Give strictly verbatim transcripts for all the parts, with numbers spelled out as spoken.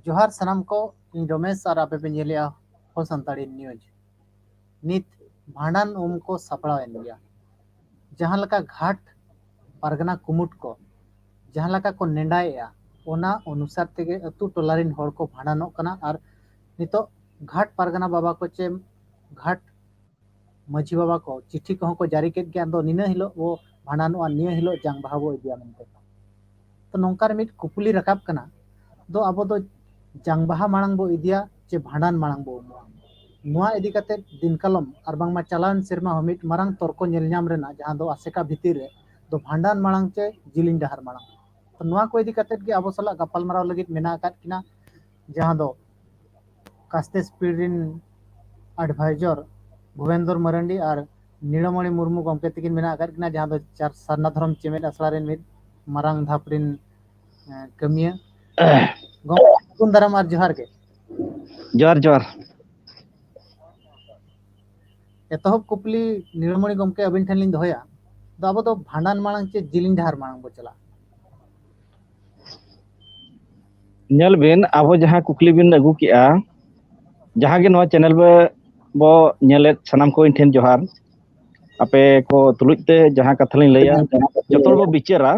ᱡᱚᱦᱟᱨ ᱥᱟᱱᱟᱢ ᱠᱚ, ᱤᱧ ᱨᱚᱢᱮᱥ ᱟᱨ ᱟᱯᱮ ᱯᱮ ᱧᱮᱞᱮᱜᱼᱟ ᱦᱚ ᱥᱟᱱᱛᱟᱲᱤ ᱱᱤᱭᱩᱡᱽ᱾ ᱱᱤᱛ ᱵᱷᱟᱸᱰᱟᱱ ᱩᱢ ᱠᱚ ᱥᱟᱯᱲᱟᱣ ᱮᱱ ᱜᱮᱭᱟ᱾ ᱡᱟᱦᱟᱸ ᱞᱮᱠᱟ ᱜᱷᱟᱴ ᱯᱟᱨᱜᱟᱱᱟ ᱠᱩᱢᱩᱴ ᱠᱚ ᱡᱟᱦᱟᱸ ᱞᱮᱠᱟ ᱠᱚ ᱱᱮᱰᱟᱭᱮᱜᱼᱟ, ᱚᱱᱟ ᱚᱱᱩᱥᱟᱨ ᱛᱮᱜᱮ ᱟᱹᱛᱩ ᱴᱚᱞᱟ ᱨᱮᱱ ᱦᱚᱲ ᱠᱚ ᱵᱷᱟᱸᱰᱟᱱᱚᱜ ᱠᱟᱱᱟ᱾ ᱟᱨ ᱱᱤᱛᱚᱜ ᱜᱷᱟᱴ ᱯᱟᱨᱜᱟᱱᱟ ᱵᱟᱵᱟ ᱠᱚ ᱪᱮ ᱜᱷᱟᱴ ᱢᱟᱹᱡᱷᱤ ᱵᱟᱵᱟ ᱠᱚ ᱪᱤᱴᱷᱤ ᱠᱚᱦᱚᱸ ᱠᱚ ᱡᱟᱹᱨᱤ ᱠᱮᱫ ᱜᱮᱭᱟ, ᱟᱫᱚ ᱱᱤᱱᱟᱹ ᱦᱤᱞᱳᱜ ᱵᱚ ᱵᱷᱟᱸᱰᱟᱱᱚᱜᱼᱟ, ᱱᱤᱭᱟᱹ ᱦᱤᱞᱳᱜ ᱡᱟᱝ ᱵᱟᱦᱟ ᱵᱚ ᱤᱫᱤᱭᱟ ᱢᱮᱱᱛᱮ᱾ ᱛᱚ ᱱᱚᱝᱠᱟ ᱨᱮ ᱢᱤᱫ ᱠᱩᱠᱞᱤ ᱨᱟᱠᱟᱵ ᱠᱟᱱᱟ, ᱫᱚ ᱟᱵᱚ ᱫᱚ ᱡᱟᱝ ᱵᱟᱦᱟ ᱢᱟᱲᱟᱝ ᱵᱚ ᱤᱫᱤᱭᱟ ᱪᱮ ᱵᱷᱟᱸᱰᱟᱱ ᱢᱟᱲᱟᱝ ᱵᱚ ᱩᱢᱩᱜᱼᱟ? ᱱᱚᱣᱟ ᱤᱫᱤ ᱠᱟᱛᱮ ᱫᱤᱱ ᱠᱟᱞᱚᱢ ᱟᱨ ᱵᱟᱝᱢᱟ ᱪᱟᱞᱟᱣᱮᱱ ᱥᱮᱨᱢᱟ ᱦᱚᱸ ᱢᱤᱫ ᱢᱟᱨᱟᱝ ᱛᱚᱨᱠᱚ ᱧᱮᱞ ᱧᱟᱢ ᱨᱮᱱᱟᱜ, ᱡᱟᱦᱟᱸ ᱫᱚ ᱟᱥᱮᱠᱟ ᱵᱷᱤᱛᱤᱨ ᱨᱮ ᱫᱚ ᱵᱷᱟᱸᱰᱟᱱ ᱢᱟᱲᱟᱝ ᱪᱮ ᱡᱤᱞᱤᱧ ᱰᱟᱦᱟᱨ ᱢᱟᱲᱟᱝ᱾ ᱛᱚ ᱱᱚᱣᱟ ᱠᱚ ᱤᱫᱤ ᱠᱟᱛᱮ ᱜᱮ ᱟᱵᱚ ᱥᱟᱞᱟᱜ ᱜᱟᱯᱟᱞᱢᱟᱨᱟᱣ ᱞᱟᱹᱜᱤᱫ ᱢᱮᱱᱟᱜ ᱟᱠᱟᱫ ᱠᱤᱱᱟ, ᱡᱟᱦᱟᱸ ᱫᱚ ᱠᱟᱥᱛᱮ ᱥᱯᱤᱰ ᱨᱤᱱ ᱮᱰᱵᱷᱟᱭᱡᱚᱨ ᱵᱷᱩᱵᱮᱱᱫᱚᱨ ᱢᱟᱨᱟᱱᱰᱤ ᱟᱨ ᱱᱤᱲᱟᱢᱚᱬᱤ ᱢᱩᱨᱢᱩ ᱜᱚᱢᱠᱮ ᱛᱟᱹᱠᱤᱱ ᱢᱮᱱᱟᱜ ᱟᱠᱟᱫ ᱠᱤᱱᱟ, ᱡᱟᱦᱟᱸ ᱫᱚ ᱪᱟᱨ ᱥᱟᱨᱱᱟ ᱫᱷᱚᱨᱚᱢ ᱪᱮᱢᱮᱫ ᱟᱥᱲᱟ ᱨᱮᱱ ᱢᱤᱫ ᱢᱟᱨᱟᱝ ᱫᱷᱟᱯ ᱨᱤᱱ, ᱮ, ᱠᱟᱹᱢᱤᱭᱟᱹ᱾ ᱜᱚᱢᱠᱮ, ᱥᱟᱹᱜᱩᱱ ᱫᱟᱨᱟᱢ ᱟᱨ ᱡᱚᱦᱟᱨ ᱜᱮ᱾ ᱡᱚᱦᱟᱨ ᱡᱚᱦᱟᱨ᱾ ᱮᱛᱚᱦᱚᱵ ᱠᱩᱠᱞᱤ ᱱᱤᱲᱟᱢᱚᱬᱤ ᱜᱚᱢᱠᱮ ᱟᱹᱵᱤᱱ ᱴᱷᱮᱱ ᱞᱤᱧ ᱫᱚᱦᱚᱭᱟ, ᱫᱚ ᱟᱵᱚ ᱫᱚ ᱵᱷᱟᱸᱰᱟᱱ ᱢᱟᱲᱟᱝ ᱪᱮ ᱡᱤᱞᱤᱧ ᱰᱟᱦᱟᱨ ᱢᱟᱲᱟᱝ ᱵᱚ ᱪᱟᱞᱟᱜᱼᱟ? ᱧᱮᱞ ᱵᱤᱱ, ᱟᱵᱚ ᱡᱟᱦᱟᱸ ᱠᱩᱠᱞᱤ ᱵᱤᱱ ᱟᱹᱜᱩ ᱠᱮᱜᱼᱟ, ᱡᱟᱦᱟᱸ ᱜᱮ ᱱᱚᱣᱟ ᱪᱮᱱᱮᱞ ᱵᱚ, ᱵᱚ ᱧᱮᱞᱮᱫ ᱥᱟᱱᱟᱢ ᱠᱚ ᱴᱷᱮᱱ ᱡᱚᱦᱟᱨ᱾ ᱟᱯᱮ ᱠᱚ ᱛᱩᱞᱩᱡ ᱛᱮ ᱡᱟᱦᱟᱸ ᱠᱟᱛᱷᱟ ᱞᱤᱧ ᱞᱟᱹᱭᱟ, ᱡᱚᱛᱚ ᱦᱚᱲ ᱵᱚ ᱵᱤᱪᱟᱹᱨᱟ᱾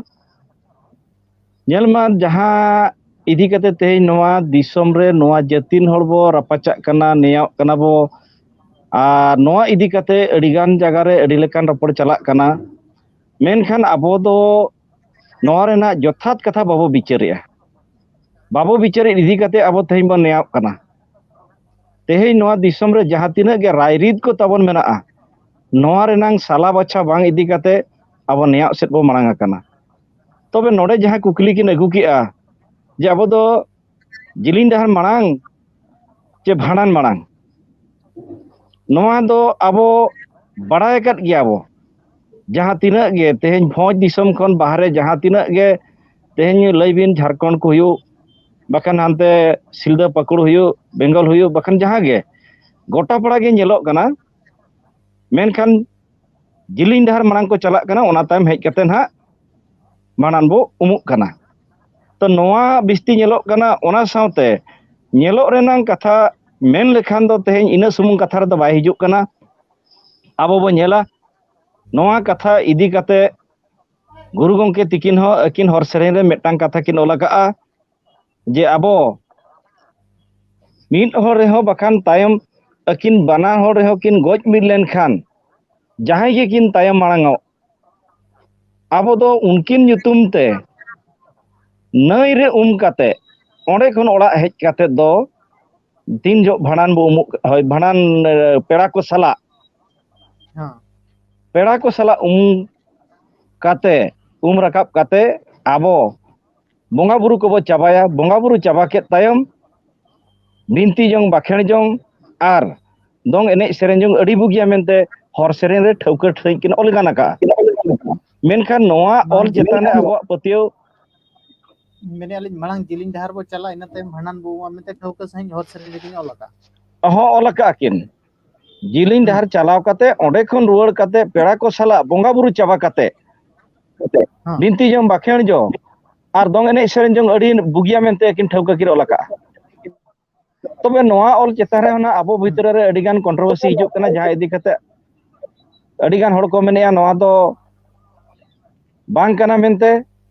ᱧᱮᱞ ᱢᱟ, ᱡᱟᱦᱟᱸ ᱤᱫᱤ ᱠᱟᱛᱮ ᱛᱮᱦᱮᱧ ᱱᱚᱣᱟ ᱫᱤᱥᱚᱢ ᱨᱮ ᱱᱚᱣᱟ ᱡᱟᱹᱛᱤᱱ ᱦᱚᱲ ᱵᱚ ᱨᱟᱯᱟᱪᱟᱜ ᱠᱟᱱᱟ, ᱱᱮᱭᱟᱣᱜ ᱠᱟᱱᱟ ᱵᱚ, ᱟᱨ ᱱᱚᱣᱟ ᱤᱫᱤ ᱠᱟᱛᱮ ᱟᱹᱰᱤᱜᱟᱱ ᱡᱟᱭᱜᱟ ᱨᱮ ᱟᱹᱰᱤ ᱞᱮᱠᱟᱱ ᱨᱚᱯᱚᱲ ᱪᱟᱞᱟᱜ ᱠᱟᱱᱟ᱾ ᱢᱮᱱᱠᱷᱟᱱ ᱟᱵᱚ ᱫᱚ ᱱᱚᱣᱟ ᱨᱮᱱᱟᱜ ᱡᱚᱛᱷᱟᱛ ᱠᱟᱛᱷᱟ ᱵᱟᱵᱚ ᱵᱤᱪᱟᱹᱨᱮᱜᱼᱟ᱾ ᱵᱟᱵᱚ ᱵᱤᱪᱟᱹᱨᱮᱫ ᱤᱫᱤ ᱠᱟᱛᱮ ᱟᱵᱚ ᱛᱮᱦᱮᱧ ᱵᱚᱱ ᱱᱮᱭᱟᱣᱜ ᱠᱟᱱᱟ᱾ ᱛᱮᱦᱮᱧ ᱱᱚᱣᱟ ᱫᱤᱥᱚᱢ ᱨᱮ ᱡᱟᱦᱟᱸ ᱛᱤᱱᱟᱹᱜ ᱜᱮ ᱨᱟᱭᱨᱤᱛ ᱠᱚ ᱛᱟᱵᱚᱱ ᱢᱮᱱᱟᱜᱼᱟ, ᱱᱚᱣᱟ ᱨᱮᱱᱟᱝ ᱥᱟᱞᱟ ᱵᱟᱪᱷᱟ ᱵᱟᱝ ᱤᱫᱤ ᱠᱟᱛᱮ ᱟᱵᱚ ᱱᱮᱭᱟᱣᱜ ᱥᱮᱫ ᱵᱚ ᱢᱟᱲᱟᱝ ᱟᱠᱟᱱᱟ᱾ ᱛᱚᱵᱮ ᱱᱚᱰᱮ ᱡᱟᱦᱟᱸ ᱠᱩᱠᱞᱤ ᱠᱤᱱ ᱟᱹᱜᱩ ᱠᱮᱜᱼᱟ, ᱡᱮ ᱟᱵᱚ ᱫᱚ ᱡᱤᱞᱤᱧ ᱰᱟᱦᱟᱨ ᱢᱟᱲᱟᱝ ᱪᱮ ᱵᱷᱟᱸᱰᱟᱱ ᱢᱟᱲᱟᱝ, ᱱᱚᱣᱟ ᱫᱚ ᱟᱵᱚ ᱵᱟᱲᱟᱭ ᱟᱠᱟᱫ ᱜᱮᱭᱟ ᱵᱚ᱾ ᱡᱟᱦᱟᱸ ᱛᱤᱱᱟᱹᱜ ᱜᱮ ᱛᱮᱦᱮᱧ ᱵᱷᱚᱸᱡᱽ ᱫᱤᱥᱚᱢ ᱠᱷᱚᱱ ᱵᱟᱦᱨᱮ ᱡᱟᱦᱟᱸ ᱛᱤᱱᱟᱹᱜ ᱜᱮ, ᱛᱮᱦᱮᱧ ᱞᱟᱹᱭ ᱵᱤᱱ ᱡᱷᱟᱲᱠᱷᱚᱸᱰ ᱠᱚ ᱦᱩᱭᱩᱜ, ᱵᱟᱠᱷᱟᱱ ᱦᱟᱱᱛᱮ ᱥᱤᱞᱫᱟᱹ ᱯᱟᱹᱠᱩᱲ ᱦᱩᱭᱩᱜ, ᱵᱮᱝᱜᱚᱞ ᱦᱩᱭᱩᱜ, ᱵᱟᱠᱷᱟᱱ ᱡᱟᱦᱟᱸ ᱜᱮ, ᱜᱚᱴᱟ ᱯᱟᱲᱟ ᱜᱮ ᱧᱮᱞᱚᱜ ᱠᱟᱱᱟ᱾ ᱢᱮᱱᱠᱷᱟᱱ ᱡᱤᱞᱤᱧ ᱰᱟᱦᱟᱨ ᱢᱟᱲᱟᱝ ᱠᱚ ᱪᱟᱞᱟᱜ ᱠᱟᱱᱟ, ᱚᱱᱟ ᱛᱟᱭᱚᱢ ᱦᱮᱡ ᱠᱟᱛᱮ ᱱᱟᱦᱟᱜ ᱵᱷᱟᱸᱰᱟᱱ ᱵᱚ ᱩᱢᱩᱜ ᱠᱟᱱᱟ᱾ ᱛᱚ ᱱᱚᱣᱟ ᱵᱤᱥᱛᱤ ᱧᱮᱞᱚᱜ ᱠᱟᱱᱟ᱾ ᱚᱱᱟ ᱥᱟᱶᱛᱮ ᱧᱮᱞᱚᱜ ᱨᱮᱱᱟᱜ ᱠᱟᱛᱷᱟ ᱢᱮᱱ ᱞᱮᱠᱷᱟᱱ ᱫᱚ ᱛᱮᱦᱮᱧ ᱤᱱᱟᱹ ᱥᱩᱢᱩᱝ ᱠᱟᱛᱷᱟ ᱨᱮᱫᱚ ᱵᱟᱭ ᱦᱤᱡᱩᱜ ᱠᱟᱱᱟ᱾ ᱟᱵᱚ ᱵᱚ ᱧᱮᱞᱟ ᱱᱚᱣᱟ ᱠᱟᱛᱷᱟ ᱤᱫᱤ ᱠᱟᱛᱮ ᱜᱩᱨᱩ ᱜᱚᱢᱠᱮ ᱛᱤᱠᱤᱱ ᱦᱚᱸ ᱟᱹᱠᱤᱱ ᱦᱚᱨ ᱥᱮᱨᱮᱧ ᱨᱮ ᱢᱤᱫᱴᱟᱝ ᱠᱟᱛᱷᱟ ᱠᱤᱱ ᱚᱞ ᱟᱠᱟᱫᱼᱟ ᱡᱮ ᱟᱵᱚ ᱢᱤᱫ ᱦᱚᱲ ᱨᱮᱦᱚᱸ ᱵᱟᱠᱷᱟᱱ ᱛᱟᱭᱚᱢ ᱟᱹᱠᱤᱱ ᱵᱟᱱᱟ ᱦᱚᱲ ᱨᱮᱦᱚᱸ ᱠᱤᱱ ᱜᱚᱡ ᱢᱤᱫ ᱞᱮᱱᱠᱷᱟᱱ ᱡᱟᱦᱟᱸᱭ ᱜᱮᱠᱤᱱ ᱛᱟᱭᱚᱢ ᱢᱟᱲᱟᱝᱚᱜ, ᱟᱵᱚ ᱫᱚ ᱩᱱᱠᱤᱱ ᱧᱩᱛᱩᱢ ᱛᱮ ᱱᱟᱹᱭ ᱨᱮ ᱩᱢ ᱠᱟᱛᱮ ᱚᱸᱰᱮ ᱠᱷᱚᱱ ᱚᱲᱟᱜ ᱦᱮᱡ ᱠᱟᱛᱮ ᱫᱚ ᱛᱤᱱ ᱡᱚᱦᱚᱜ ᱵᱷᱟᱸᱰᱟᱱ ᱵᱚ ᱩᱢᱩᱜ, ᱦᱳᱭ, ᱵᱷᱟᱸᱰᱟᱱ, ᱮ, ᱯᱮᱲᱟ ᱠᱚ ᱥᱟᱞᱟᱜ, ᱦᱮᱸ ᱯᱮᱲᱟ ᱠᱚ ᱥᱟᱞᱟᱜ ᱩᱢ ᱠᱟᱛᱮ, ᱩᱢ ᱨᱟᱠᱟᱵ ᱠᱟᱛᱮ ᱟᱵᱚ ᱵᱚᱸᱜᱟ ᱵᱩᱨᱩ ᱠᱚᱵᱚ ᱪᱟᱵᱟᱭᱟ᱾ ᱵᱚᱸᱜᱟ ᱵᱩᱨᱩ ᱪᱟᱵᱟ ᱠᱮᱫ ᱛᱟᱭᱚᱢ ᱵᱤᱱᱛᱤ ᱡᱚᱝ, ᱵᱟᱠᱷᱮᱬ ᱡᱚᱝ ᱟᱨ ᱫᱚᱝ ᱮᱱᱮᱡ ᱥᱮᱨᱮᱧ ᱡᱚᱝ ᱟᱹᱰᱤ ᱵᱩᱜᱤᱭᱟ ᱢᱮᱱᱛᱮ ᱦᱚᱨ ᱥᱮᱨᱮᱧ ᱨᱮ ᱴᱷᱟᱹᱣᱠᱟᱹ ᱥᱟᱺᱦᱤᱡ ᱠᱤᱱ ᱚᱞ ᱜᱟᱱ ᱟᱠᱟᱫᱼᱟ᱾ ᱢᱮᱱᱠᱷᱟᱱ ᱱᱚᱣᱟ ᱵᱟᱝ, ᱚᱞ ᱪᱮᱛᱟᱱ ᱨᱮ ᱡᱤᱞᱤᱧ ᱟᱵᱚᱣᱟᱜ ᱯᱟᱹᱛᱭᱟᱹᱣ ᱢᱮᱱᱮᱫᱼᱟ ᱞᱤᱧ, ᱢᱟᱲᱟᱝ ᱡᱤᱞᱤᱧ ᱰᱟᱦᱟᱨ ᱵᱚ ᱪᱟᱞᱟᱜᱼᱟ, ᱤᱱᱟᱹ ᱛᱟᱭᱚᱢ ᱵᱷᱟᱸᱰᱟᱱ ᱵᱚ ᱩᱢᱟ ᱢᱮᱱᱛᱮ ᱴᱷᱟᱹᱣᱠᱟᱹ ᱥᱟᱺᱦᱤᱡ ᱦᱚᱨ ᱥᱮᱨᱮᱧ ᱨᱮᱠᱤᱱ ᱚᱞ ᱟᱠᱟᱫᱼᱟ᱾ ᱦᱚᱸ ᱚᱞ ᱟᱠᱟᱫᱼᱟ ᱠᱤᱱ᱾ ᱡᱤᱞᱤᱧ ᱦᱩᱸ᱾ ᱰᱟᱦᱟᱨ ᱪᱟᱞᱟᱣ ᱠᱟᱛᱮ ᱚᱸᱰᱮ ᱠᱷᱚᱱ ᱨᱩᱣᱟᱹᱲ ᱠᱟᱛᱮ ᱯᱮᱲᱟ ᱠᱚ ᱥᱟᱞᱟᱜ ᱵᱚᱸᱜᱟ ᱵᱩᱨᱩ ᱪᱟᱵᱟ ᱠᱟᱛᱮ ᱦᱚᱸ᱾ ᱵᱤᱱᱛᱤ ᱡᱚᱝ, ᱵᱟᱠᱷᱮᱬ ᱡᱚᱝ ᱟᱨ ᱫᱚᱝ ᱮᱱᱮᱡ ᱥᱮᱨᱮᱧ ᱡᱚᱝ ᱟᱹᱰᱤ ᱵᱩᱜᱤᱭᱟ ᱢᱮᱱᱛᱮ ᱠᱤᱱ ᱴᱷᱟᱹᱣᱠᱟᱹ ᱠᱤᱱ ᱚᱞ ᱟᱠᱟᱫᱼᱟ᱾ ᱛᱚᱵᱮ ᱱᱚᱣᱟ ᱚᱞ ᱪᱮᱛᱟᱱ ᱨᱮ ᱦᱚᱸ ᱟᱵᱚ ᱦᱩᱸ᱾ ᱵᱷᱤᱛᱨᱤ ᱨᱮ ᱟᱹᱰᱤ ᱜᱟᱱ ᱠᱚᱱᱴᱨᱳᱵᱷᱟᱨᱥᱤ ᱦᱤᱡᱩᱜ ᱠᱟᱱᱟ, ᱡᱟᱦᱟᱸ ᱤᱫᱤ ᱠᱟᱛᱮ ᱟᱹᱰᱤ ᱜᱟᱱ ᱦᱚᱲ ᱠᱚ ᱢᱮᱱᱮᱫᱼᱟ ᱱᱚᱣᱟ ᱫᱚ ᱵᱟᱝ ᱠᱟᱱᱟ ᱢᱮᱱᱛᱮ᱾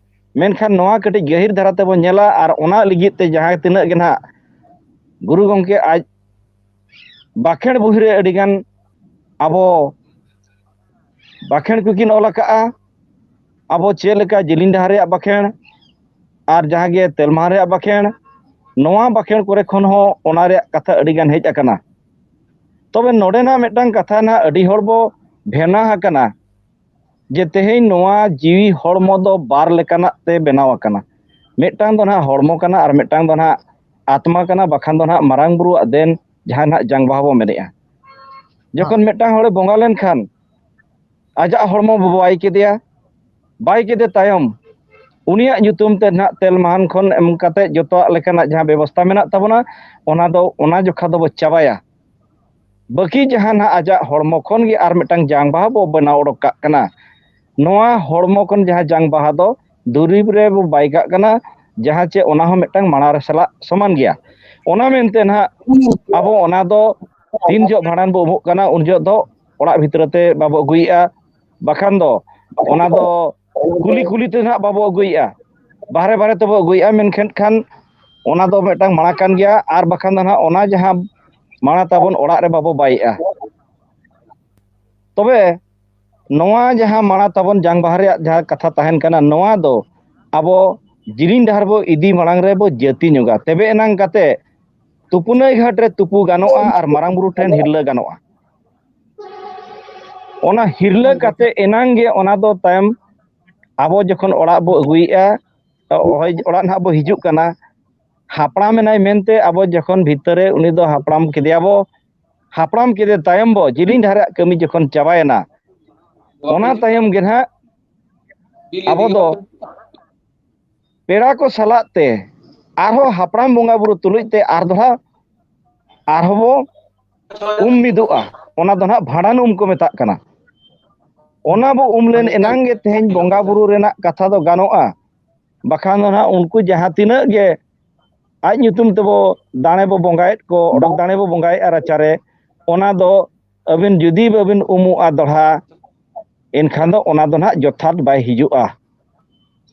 ᱢᱮᱱᱠᱷᱟᱱ ᱱᱚᱣᱟ ᱠᱟᱹᱴᱤᱡ ᱜᱟᱹᱦᱤᱨ ᱫᱷᱟᱨᱟ ᱛᱮᱵᱚᱱ ᱧᱮᱞᱟ ᱟᱨ ᱚᱱᱟ ᱞᱟᱹᱜᱤᱫ ᱛᱮ ᱡᱟᱦᱟᱸ ᱛᱤᱱᱟᱹᱜ ᱜᱮ ᱱᱟᱦᱟᱜ ᱜᱩᱨᱩ ᱜᱚᱢᱠᱮ ᱟᱡ ᱵᱟᱠᱷᱮᱬ ᱵᱩᱦᱤ ᱨᱮ ᱟᱹᱰᱤ ᱜᱟᱱ ᱟᱵᱚ ᱵᱟᱠᱷᱮᱬ ᱠᱚᱠᱤᱱ ᱚᱞ ᱟᱠᱟᱫᱼᱟ᱾ ᱟᱵᱚ ᱪᱮᱫ ᱞᱮᱠᱟ ᱡᱤᱞᱤᱧ ᱰᱟᱦᱟᱨ ᱨᱮᱭᱟᱜ ᱵᱟᱠᱷᱮᱬ ᱟᱨ ᱡᱟᱦᱟᱸ ᱜᱮ ᱛᱮᱞᱢᱟᱦᱟ ᱨᱮᱭᱟᱜ ᱵᱟᱠᱷᱮᱬ, ᱱᱚᱣᱟ ᱵᱟᱠᱷᱮᱬ ᱠᱚᱨᱮ ᱠᱷᱚᱱ ᱦᱚᱸ ᱚᱱᱟ ᱨᱮᱭᱟᱜ ᱠᱟᱛᱷᱟ ᱟᱹᱰᱤ ᱜᱟᱱ ᱦᱮᱡ ᱟᱠᱟᱱᱟ᱾ ᱛᱚᱵᱮ ᱱᱚᱰᱮᱱᱟᱜ ᱢᱤᱫᱴᱟᱝ ᱠᱟᱛᱷᱟ ᱱᱟᱦᱟᱜ ᱟᱹᱰᱤ ᱦᱚᱲ ᱵᱚ ᱵᱷᱮᱱᱟ ᱟᱠᱟᱱᱟ ᱡᱮ ᱛᱮᱦᱮᱧ ᱱᱚᱣᱟ ᱡᱤᱣᱤ ᱦᱚᱲᱢᱚ ᱫᱚ ᱵᱟᱨ ᱞᱮᱠᱟᱱᱟᱜ ᱛᱮ ᱵᱮᱱᱟᱣ ᱟᱠᱟᱱᱟ᱾ ᱢᱤᱫᱴᱟᱝ ᱫᱚ ᱱᱟᱦᱟᱜ ᱦᱚᱲᱢᱚ ᱠᱟᱱᱟ ᱟᱨ ᱢᱤᱫᱴᱟᱝ ᱫᱚ ᱱᱟᱦᱟᱜ ᱟᱛᱢᱟ ᱠᱟᱱᱟ, ᱵᱟᱠᱷᱟᱱ ᱫᱚ ᱱᱟᱦᱟᱜ ᱢᱟᱨᱟᱝ ᱵᱩᱨᱩᱣᱟᱜ ᱫᱮᱱ, ᱡᱟᱦᱟᱸ ᱱᱟᱦᱟᱜ ᱡᱟᱝ ᱵᱟᱦᱟ ᱵᱚ ᱢᱮᱱᱮᱜᱼᱟ᱾ ᱡᱚᱠᱷᱚᱱ ᱦᱮᱸ᱾ ᱢᱤᱫᱴᱟᱝ ᱦᱚᱲᱮ ᱵᱚᱸᱜᱟ ᱞᱮᱱᱠᱷᱟᱱ ᱟᱡᱟᱜ ᱦᱚᱲᱢᱚ ᱵᱚ ᱵᱟᱭ ᱠᱮᱫᱮᱭᱟ, ᱵᱟᱭ ᱠᱮᱫᱮ ᱛᱟᱭᱚᱢ ᱩᱱᱤᱭᱟᱜ ᱧᱩᱛᱩᱢ ᱛᱮ ᱱᱟᱦᱟᱜ ᱛᱮᱞ ᱢᱟᱦᱟᱱ ᱠᱷᱚᱱ ᱮᱢ ᱠᱟᱛᱮ ᱡᱚᱛᱚᱣᱟᱜ ᱞᱮᱠᱟᱱᱟᱜ ᱡᱟᱦᱟᱸ ᱵᱮᱵᱚᱥᱛᱷᱟ ᱢᱮᱱᱟᱜ ᱛᱟᱵᱚᱱᱟ, ᱚᱱᱟ ᱫᱚ ᱚᱱᱟ ᱡᱚᱠᱷᱟ ᱫᱚᱵᱚ ᱪᱟᱵᱟᱭᱟ᱾ ᱵᱟᱹᱠᱤ ᱡᱟᱦᱟᱸ ᱱᱟᱦᱟᱜ ᱟᱡᱟᱜ ᱦᱚᱲᱢᱚ ᱠᱷᱚᱱ ᱜᱮ ᱟᱨ ᱢᱤᱫᱴᱟᱝ ᱡᱟᱝ ᱵᱟᱦᱟ ᱵᱚ ᱵᱮᱱᱟᱣ ᱚᱰᱚᱠ ᱠᱟᱜ ᱠᱟᱱᱟ᱾ ᱱᱚᱣᱟ ᱦᱚᱲᱢᱚ ᱠᱷᱚᱱ ᱡᱟᱦᱟᱸ ᱡᱟᱝ ᱵᱟᱦᱟ ᱫᱚ ᱫᱩᱨᱤᱵᱽ ᱨᱮ ᱵᱚ ᱵᱟᱭ ᱠᱟᱜ ᱠᱟᱱᱟ, ᱡᱟᱦᱟᱸ ᱪᱮ ᱚᱱᱟ ᱦᱚᱸ ᱢᱤᱫᱴᱟᱝ ᱢᱟᱲᱟᱝ ᱨᱮ ᱥᱟᱞᱟᱜ ᱥᱚᱢᱟᱱ ᱜᱮᱭᱟ᱾ ᱚᱱᱟ ᱢᱮᱱᱛᱮ ᱱᱟᱦᱟᱜ ᱟᱵᱚ ᱚᱱᱟ ᱫᱚ ᱛᱤᱱ ᱡᱚᱦᱚᱜ ᱵᱷᱟᱸᱰᱟᱱ ᱵᱚ ᱩᱢᱩᱜ ᱠᱟᱱᱟ, ᱩᱱ ᱡᱚᱦᱚᱜ ᱫᱚ ᱚᱲᱟᱜ ᱵᱷᱤᱛᱨᱤ ᱛᱮ ᱵᱟᱵᱚ ᱟᱹᱜᱩᱭᱮᱫᱼᱟ, ᱵᱟᱠᱷᱟᱱ ᱫᱚ ᱚᱱᱟ ᱫᱚ ᱠᱩᱞᱤ ᱠᱩᱞᱤ ᱛᱮ ᱱᱟᱦᱟᱜ ᱵᱟᱵᱚ ᱟᱹᱜᱩᱭᱮᱫᱼᱟ, ᱵᱟᱦᱨᱮ ᱵᱟᱦᱨᱮ ᱛᱮᱵᱚ ᱟᱹᱜᱩᱭᱮᱫᱼᱟ᱾ ᱢᱮᱱᱠᱷᱟᱱ ᱠᱷᱟᱱ ᱚᱱᱟ ᱫᱚ ᱢᱤᱫᱴᱟᱝ ᱢᱟᱲᱟᱝ ᱠᱟᱱ ᱜᱮᱭᱟ, ᱟᱨ ᱵᱟᱠᱷᱟᱱ ᱫᱚ ᱱᱟᱦᱟᱜ ᱚᱱᱟ ᱡᱟᱦᱟᱸ ᱢᱟᱲᱟᱝ ᱛᱟᱵᱚᱱ ᱚᱲᱟᱜ ᱨᱮ ᱵᱟᱵᱚ ᱵᱟᱭᱮᱫᱼᱟ᱾ ᱛᱚᱵᱮ ᱱᱚᱣᱟ ᱡᱟᱦᱟᱸ ᱢᱟᱲᱟᱝ ᱛᱟᱵᱚᱱ ᱡᱟᱝ ᱵᱟᱦᱟ ᱨᱮᱭᱟᱜ ᱡᱟᱦᱟᱸ ᱠᱟᱛᱷᱟ ᱛᱟᱦᱮᱱ ᱠᱟᱱᱟ, ᱱᱚᱣᱟ ᱫᱚ ᱟᱵᱚ ᱡᱤᱞᱤᱧ ᱰᱟᱦᱟᱨ ᱵᱚ ᱤᱫᱤ ᱢᱟᱲᱟᱝ ᱨᱮ ᱵᱚ ᱡᱟᱹᱛᱤ ᱧᱚᱜᱟ, ᱛᱚᱵᱮ ᱮᱱᱟᱝ ᱠᱟᱛᱮ ᱛᱩᱯᱩᱱᱟᱹᱭ ᱜᱷᱟᱴ ᱨᱮ ᱛᱩᱯᱩ ᱜᱟᱱᱚᱜᱼᱟ ᱟᱨ ᱢᱟᱨᱟᱝ ᱵᱩᱨᱩ ᱴᱷᱮᱱ ᱦᱤᱨᱞᱟᱹ ᱜᱟᱱᱚᱜᱼᱟ᱾ ᱚᱱᱟ ᱦᱤᱨᱞᱟᱹ ᱠᱟᱛᱮ ᱮᱱᱟᱝ ᱜᱮ ᱚᱱᱟ ᱫᱚ ᱛᱟᱭᱚᱢ ᱟᱵᱚ ᱡᱚᱠᱷᱚᱱ ᱚᱲᱟᱜ ᱵᱚ ᱟᱹᱜᱩᱭᱮᱫᱼᱟ, ᱚᱲᱟᱜ ᱱᱟᱦᱟᱜ ᱵᱚ ᱦᱤᱡᱩᱜ ᱠᱟᱱᱟ, ᱦᱟᱯᱲᱟᱢ ᱮᱱᱟᱭ ᱢᱮᱱᱛᱮ ᱟᱵᱚ ᱡᱚᱠᱷᱚᱱ ᱵᱷᱤᱛᱟᱹᱨ ᱨᱮ ᱩᱱᱤ ᱫᱚ ᱦᱟᱯᱲᱟᱢ ᱠᱮᱫᱮᱭᱟᱵᱚ, ᱦᱟᱯᱲᱟᱢ ᱠᱮᱫᱮ ᱛᱟᱭᱚᱢ ᱵᱚ ᱡᱤᱞᱤᱧ ᱰᱟᱦᱟᱨᱟᱜ ᱠᱟᱹᱢᱤ ᱡᱚᱠᱷᱚᱱ ᱪᱟᱵᱟᱭᱮᱱᱟ, ᱚᱱᱟ ᱛᱟᱭᱚᱢ ᱜᱮ ᱱᱟᱦᱟᱜ ᱟᱵᱚ ᱫᱚ ᱯᱮᱲᱟ ᱠᱚ ᱥᱟᱞᱟᱜ ᱛᱮ ᱟᱨᱦᱚᱸ ᱦᱟᱯᱲᱟᱢ ᱵᱚᱸᱜᱟ ᱵᱩᱨᱩ ᱛᱩᱞᱩᱡ ᱛᱮ ᱟᱨ ᱫᱚᱲᱦᱟ ᱟᱨᱦᱚᱸ ᱵᱚ ᱩᱢ ᱢᱤᱫᱚᱜᱼᱟ᱾ ᱚᱱᱟ ᱫᱚ ᱱᱟᱦᱟᱜ ᱵᱷᱟᱸᱰᱟᱱ ᱩᱢ ᱠᱚ ᱢᱮᱛᱟᱜ ᱠᱟᱱᱟ᱾ ᱚᱱᱟ ᱵᱚ ᱩᱢ ᱞᱮᱱ ᱮᱱᱟᱝ ᱜᱮ ᱛᱮᱦᱮᱧ ᱵᱚᱸᱜᱟ ᱵᱩᱨᱩ ᱨᱮᱱᱟᱜ ᱠᱟᱛᱷᱟ ᱫᱚ ᱜᱟᱱᱚᱜᱼᱟ᱾ ᱵᱟᱠᱷᱟᱱ ᱫᱚ ᱱᱟᱦᱟᱜ ᱩᱱᱠᱩ ᱡᱟᱦᱟᱸ ᱛᱤᱱᱟᱹᱜ ᱜᱮ ᱟᱡ ᱧᱩᱛᱩᱢ ᱛᱮᱵᱚ ᱫᱟᱲᱮ ᱵᱚ ᱵᱚᱸᱜᱟᱭᱮᱫ ᱠᱚ, ᱚᱰᱚᱠ ᱫᱟᱲᱮ ᱵᱚ ᱵᱚᱸᱜᱟᱭᱮᱫᱼᱟ ᱨᱟᱪᱟᱨᱮ, ᱚᱱᱟ ᱫᱚ ᱟᱹᱵᱤᱱ ᱡᱩᱫᱤ ᱵᱟᱹᱵᱤᱱ ᱩᱢᱩᱜᱼᱟ ᱫᱚᱲᱦᱟ, ᱮᱱᱠᱷᱟᱱ ᱫᱚ ᱚᱱᱟ ᱫᱚ ᱱᱟᱦᱟᱜ ᱡᱚᱛᱷᱟᱛ ᱵᱟᱭ ᱦᱤᱡᱩᱜᱼᱟ᱾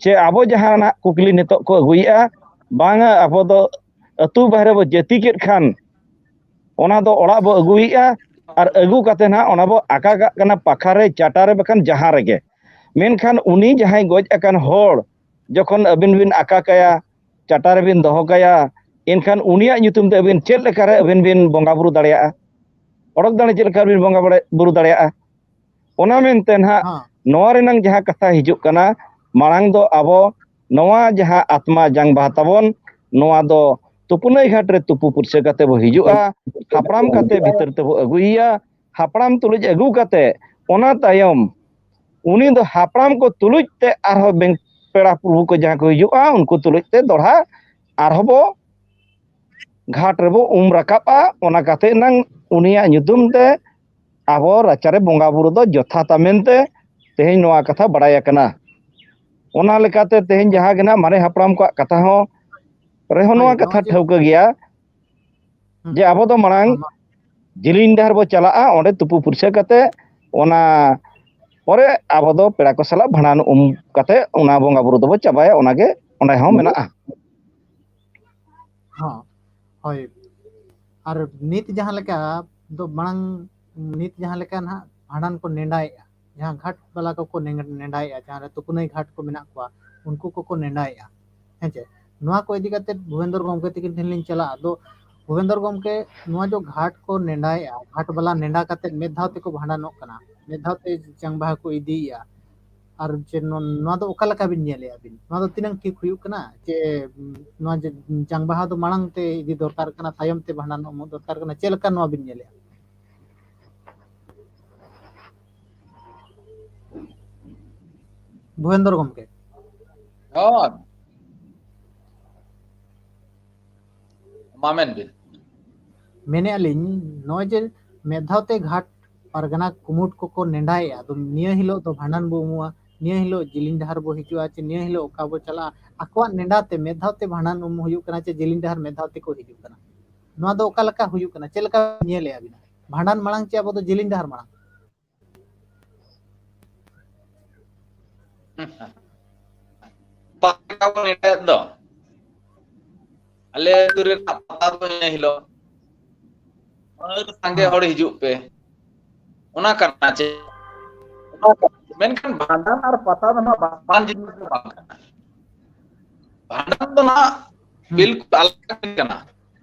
ᱪᱮ ᱟᱵᱚ ᱡᱟᱦᱟᱸ ᱱᱟᱦᱟᱜ ᱠᱩᱠᱞᱤ ᱱᱤᱛᱚᱜ ᱠᱚ ᱟᱹᱜᱩᱭᱮᱫᱼᱟ, ᱵᱟᱝᱟ ᱟᱵᱚ ᱫᱚ ᱟᱹᱛᱩ ᱵᱟᱦᱨᱮ ᱵᱚ ᱡᱟᱹᱛᱤ ᱠᱮᱫ ᱠᱷᱟᱱ ᱚᱱᱟ ᱫᱚ ᱚᱲᱟᱜ ᱵᱚ ᱟᱹᱜᱩᱭᱮᱫᱼᱟ, ᱟᱨ ᱟᱹᱜᱩ ᱠᱟᱛᱮ ᱱᱟᱦᱟᱜ ᱚᱱᱟ ᱵᱚ ᱟᱠᱟ ᱠᱟᱜ ᱠᱟᱱᱟ ᱯᱟᱠᱷᱟ ᱨᱮ, ᱪᱟᱴᱟ ᱨᱮ, ᱵᱟᱠᱷᱟᱱ ᱡᱟᱦᱟᱸ ᱨᱮᱜᱮ᱾ ᱢᱮᱱᱠᱷᱟᱱ ᱩᱱᱤ ᱡᱟᱦᱟᱸᱭ ᱜᱚᱡ ᱟᱠᱟᱱ ᱦᱚᱲ ᱡᱚᱠᱷᱚᱱ ᱟᱹᱵᱤᱱ ᱵᱤᱱ ᱟᱠᱟ ᱠᱟᱭᱟ, ᱪᱟᱴᱟ ᱨᱮᱵᱤᱱ ᱫᱚᱦᱚ ᱠᱟᱭᱟ, ᱮᱱᱠᱷᱟᱱ ᱩᱱᱤᱭᱟᱜ ᱧᱩᱛᱩᱢ ᱛᱮ ᱟᱹᱵᱤᱱ ᱪᱮᱫ ᱞᱮᱠᱟᱨᱮ ᱟᱹᱵᱤᱱ ᱵᱤᱱ ᱵᱚᱸᱜᱟ ᱵᱩᱨᱩ ᱫᱟᱲᱮᱭᱟᱜᱼᱟ? ᱚᱰᱚᱠ ᱫᱟᱲᱮ ᱪᱮᱫ ᱞᱮᱠᱟ ᱵᱤᱱ ᱵᱚᱸᱜᱟ ᱵᱟᱲᱟ-, ᱵᱩᱨᱩ ᱫᱟᱲᱮᱭᱟᱜᱼᱟ? ᱚᱱᱟ ᱢᱮᱱᱛᱮ ᱱᱟᱦᱟᱜ ᱦᱮᱸ᱾ ᱱᱚᱣᱟ ᱨᱮᱱᱟᱝ ᱡᱟᱦᱟᱸ ᱠᱟᱛᱷᱟ ᱦᱤᱡᱩᱜ ᱠᱟᱱᱟ, ᱢᱟᱲᱟᱝ ᱫᱚ ᱟᱵᱚ ᱱᱚᱣᱟ ᱡᱟᱦᱟᱸ ᱟᱛᱢᱟ ᱡᱟᱝ ᱵᱟᱦᱟ ᱛᱟᱵᱚᱱ, ᱱᱚᱣᱟ ᱫᱚ ᱛᱩᱯᱩᱱᱟᱹᱭ ᱜᱷᱟᱴ ᱨᱮ ᱛᱩᱯᱩ ᱯᱩᱨᱪᱟᱹ ᱠᱟᱛᱮ ᱵᱚ ᱦᱤᱡᱩᱜᱼᱟ, ᱦᱟᱯᱲᱟᱢ ᱠᱟᱛᱮ ᱵᱷᱤᱛᱟᱹᱨ ᱛᱮᱵᱚ ᱟᱹᱜᱩᱭᱮᱭᱟ, ᱦᱟᱯᱲᱟᱢ ᱛᱩᱞᱩᱡ ᱟᱹᱜᱩ ᱠᱟᱛᱮ ᱚᱱᱟ ᱛᱟᱭᱚᱢ ᱩᱱᱤ ᱫᱚ ᱦᱟᱯᱲᱟᱢ ᱠᱚ ᱛᱩᱞᱩᱡ ᱛᱮ ᱟᱨᱦᱚᱸ ᱵᱮᱝ-, ᱯᱮᱲᱟ ᱯᱨᱚᱵᱷᱩ ᱠᱚ ᱡᱟᱦᱟᱸ ᱠᱚ ᱦᱤᱡᱩᱜᱼᱟ, ᱩᱱᱠᱩ ᱛᱩᱞᱩᱡ ᱛᱮ ᱫᱚᱲᱦᱟ ᱟᱨᱦᱚᱸ ᱵᱚ ᱜᱷᱟᱴ ᱨᱮᱵᱚ ᱩᱢ ᱨᱟᱠᱟᱵᱼᱟ᱾ ᱚᱱᱟ ᱠᱟᱛᱮ ᱮᱱᱟᱝ ᱩᱱᱤᱭᱟᱜ ᱧᱩᱛᱩᱢ ᱛᱮ ᱟᱵᱚ ᱨᱟᱪᱟᱨᱮ ᱵᱚᱸᱜᱟ ᱵᱩᱨᱩ ᱫᱚ ᱡᱚᱛᱷᱟᱛᱟ ᱢᱮᱱᱛᱮ ᱛᱮᱦᱮᱧ ᱱᱚᱣᱟ ᱠᱟᱛᱷᱟ ᱵᱟᱲᱟᱭ ᱟᱠᱟᱱᱟ᱾ ᱚᱱᱟ ᱞᱮᱠᱟᱛᱮ ᱛᱮᱦᱮᱧ ᱡᱟᱦᱟᱸ ᱜᱮ ᱱᱟᱜ ᱢᱟᱨᱮ ᱦᱟᱯᱲᱟᱢ ᱠᱚᱣᱟᱜ ᱠᱟᱛᱷᱟ ᱦᱚᱸ ᱨᱮᱦᱚᱸ ᱦᱳᱭ, ᱱᱚᱣᱟ ᱠᱟᱛᱷᱟ ᱱᱚᱜᱼᱚᱭ ᱡᱮ ᱴᱷᱟᱹᱣᱠᱟᱹ ᱜᱮᱭᱟ ᱦᱩᱸ᱾ ᱡᱮ ᱟᱵᱚ ᱫᱚ ᱢᱟᱲᱟᱝ ᱦᱚᱸ, ᱡᱤᱞᱤᱧ ᱰᱟᱦᱟᱨ ᱵᱚ ᱪᱟᱞᱟᱜᱼᱟ, ᱚᱸᱰᱮ ᱛᱩᱯᱩ ᱯᱷᱩᱨᱪᱟᱹ ᱠᱟᱛᱮ ᱚᱱᱟ ᱯᱚᱨᱮ ᱟᱵᱚ ᱫᱚ ᱯᱮᱲᱟ ᱠᱚ ᱥᱟᱞᱟᱜ ᱵᱷᱟᱸᱰᱟᱱ ᱩᱢ ᱠᱟᱛᱮ ᱚᱱᱟ ᱵᱚᱸᱜᱟ ᱵᱩᱨᱩ ᱫᱚᱵᱚ ᱪᱟᱵᱟᱭᱟ, ᱚᱱᱟᱜᱮ ᱚᱸᱰᱮ ᱦᱚᱸ ᱢᱮᱱᱟᱜᱼᱟ᱾ ᱦᱚᱸ, ᱦᱳᱭ᱾ ᱟᱨ ᱱᱤᱛ ᱡᱟᱦᱟᱸ ᱞᱮᱠᱟ ᱫᱚ ᱢᱟᱲᱟᱝ, ᱱᱤᱛ ᱡᱟᱦᱟᱸ ᱞᱮᱠᱟ ᱱᱟᱦᱟᱜ ᱵᱷᱟᱸᱰᱟᱱ ᱠᱚ ᱱᱮᱰᱟᱭᱮᱫᱼᱟ, ᱡᱟᱦᱟᱸ ᱜᱷᱟᱴ ᱵᱟᱞᱟ ᱠᱚᱠᱚ ᱱᱮ-, ᱱᱮᱰᱟᱭᱮᱫᱼᱟ, ᱡᱟᱦᱟᱸ ᱨᱮ ᱛᱩᱯᱩᱱᱟᱹᱭ ᱜᱷᱟᱴ ᱠᱚ ᱢᱮᱱᱟᱜ ᱠᱚᱣᱟ, ᱩᱱᱠᱩ ᱠᱚᱠᱚ ᱱᱮᱰᱟᱭᱮᱫᱼᱟ᱾ ᱦᱮᱸ ᱪᱮ? ᱱᱚᱣᱟ ᱠᱚ ᱤᱫᱤ ᱠᱟᱛᱮ ᱵᱷᱩᱵᱮᱱᱫᱚᱨ ᱜᱚᱢᱠᱮ ᱛᱤᱠᱤᱱ ᱴᱷᱮᱱ ᱞᱤᱧ ᱪᱟᱞᱟᱜᱼᱟ᱾ ᱟᱫᱚ ᱵᱷᱩᱵᱮᱱᱫᱚᱨ ᱜᱚᱢᱠᱮ, ᱱᱚᱣᱟ ᱡᱚ ᱜᱷᱟᱴ ᱠᱚ ᱱᱮᱰᱟᱭᱮᱫᱼᱟ, ᱜᱷᱟᱴ ᱵᱟᱞᱟ ᱱᱮᱰᱟ ᱠᱟᱛᱮ ᱢᱤᱫ ᱫᱷᱟᱣ ᱛᱮᱠᱚ ᱵᱷᱟᱸᱰᱟᱱᱚᱜ ᱠᱟᱱᱟ, ᱢᱤᱫ ᱫᱷᱟᱣ ᱛᱮ ᱡᱟᱝ ᱵᱟᱦᱟ ᱠᱚ ᱤᱫᱤᱭᱮᱫᱼᱟ᱾ ᱟᱨ ᱪᱮ ᱱᱚ-, ᱱᱚᱣᱟ ᱫᱚ ᱚᱠᱟ ᱞᱮᱠᱟ ᱵᱤᱱ ᱧᱮᱞᱮᱫᱼᱟ ᱵᱤᱱ? ᱱᱚᱣᱟ ᱫᱚ ᱛᱤᱱᱟᱹᱝ ᱴᱷᱤᱠ ᱦᱩᱭᱩᱜ ᱠᱟᱱᱟ? ᱪᱮ, ᱩᱢ, ᱱᱚᱣᱟ ᱡᱮ ᱡᱟᱝ ᱵᱟᱦᱟ ᱫᱚ ᱢᱟᱲᱟᱝ ᱛᱮ ᱤᱫᱤ ᱫᱚᱨᱠᱟᱨ ᱠᱟᱱᱟ, ᱛᱟᱭᱚᱢ ᱛᱮ ᱵᱷᱟᱸᱰᱟᱱ ᱩᱢᱩᱜ ᱫᱚᱨᱠᱟᱨ ᱠᱟᱱᱟ, ᱪᱮᱫ ᱞᱮᱠᱟ ᱱᱚᱣᱟ ᱵᱤᱱ ᱧᱮᱞᱮᱫᱼᱟ? ᱵᱷᱩᱵᱮᱱᱫᱚᱨ ᱜᱚᱢᱠᱮ᱾ ᱦᱳᱭ᱾ ᱢᱟ ᱢᱮᱱ ᱵᱤᱱ᱾ ᱢᱮᱱᱮᱫᱼᱟ ᱞᱤᱧ, ᱱᱚᱜᱼᱚᱭ ᱡᱮ ᱢᱤᱫ ᱫᱷᱟᱣ ᱛᱮ ᱜᱷᱟᱴ ᱯᱟᱨᱜᱟᱱᱟ ᱠᱩᱢᱩᱴ ᱠᱚᱠᱚ ᱱᱮᱰᱟᱭᱮᱫᱼᱟ, ᱟᱫᱚ ᱱᱤᱭᱟᱹ ᱦᱤᱞᱳᱜ ᱫᱚ ᱵᱷᱟᱸᱰᱟᱱ ᱵᱚ ᱩᱢᱩᱜᱼᱟ, ᱱᱤᱭᱟᱹ ᱦᱤᱞᱳᱜ ᱡᱤᱞᱤᱧ ᱰᱟᱦᱟᱨ ᱵᱚ ᱦᱤᱡᱩᱜᱼᱟ, ᱪᱮ ᱱᱤᱭᱟᱹ ᱦᱤᱞᱳᱜ ᱚᱠᱟ ᱵᱚ ᱪᱟᱞᱟᱜᱼᱟ, ᱟᱠᱚᱣᱟᱜ ᱱᱮᱰᱟ ᱛᱮ ᱢᱤᱫ ᱫᱷᱟᱣ ᱛᱮ ᱵᱷᱟᱸᱰᱟᱱ ᱩᱢ ᱦᱩᱭᱩᱜ ᱠᱟᱱᱟ, ᱪᱮ ᱡᱤᱞᱤᱧ ᱰᱟᱦᱟᱨ ᱢᱤᱫ ᱫᱷᱟᱣ ᱛᱮᱠᱚ ᱦᱤᱡᱩᱜ ᱠᱟᱱᱟ᱾ ᱱᱚᱣᱟ ᱫᱚ ᱚᱠᱟ ᱞᱮᱠᱟ ᱦᱩᱭᱩᱜ ᱠᱟᱱᱟ, ᱪᱮᱫ ᱞᱮᱠᱟ ᱧᱮᱞᱮᱫᱼᱟ ᱵᱤᱱ? ᱵᱷᱟᱸᱰᱟᱱ ᱢᱟᱲᱟᱝ ᱪᱮ ᱟᱵᱚ ᱫᱚ ᱡᱤᱞᱤᱧ ᱰᱟᱦᱟᱨ ᱢᱟᱲᱟᱝ? ᱯᱟᱛᱟ ᱵᱚᱱ ᱮᱱᱮᱡ ᱫᱚ, ᱟᱞᱮ ᱟᱹᱛᱩ ᱨᱮᱱᱟᱜ ᱯᱟᱛᱟ ᱫᱚ ᱤᱱᱟᱹ ᱦᱤᱞᱳᱜ᱾ ᱟᱹᱰᱤ ᱥᱟᱸᱜᱮ ᱦᱮᱸ᱾ ᱦᱚᱲ ᱦᱤᱡᱩᱜ ᱯᱮ, ᱚᱱᱟ ᱠᱟᱱᱟ ᱪᱮ? ᱢᱮᱱᱠᱷᱟᱱ ᱵᱷᱟᱸᱰᱟᱱ ᱟᱨ ᱯᱟᱛᱟ ᱫᱚ ᱱᱟᱜ ᱵᱟᱝ, ᱵᱟᱝ ᱡᱤᱱᱤᱥ ᱫᱚ ᱵᱟᱝ ᱠᱟᱱᱟ᱾ ᱵᱷᱟᱸᱰᱟᱱ ᱫᱚ ᱱᱟᱜ ᱦᱩᱸ᱾ ᱵᱤᱞᱠᱩᱞ ᱟᱞᱟᱫᱟ ᱠᱟᱱᱟ,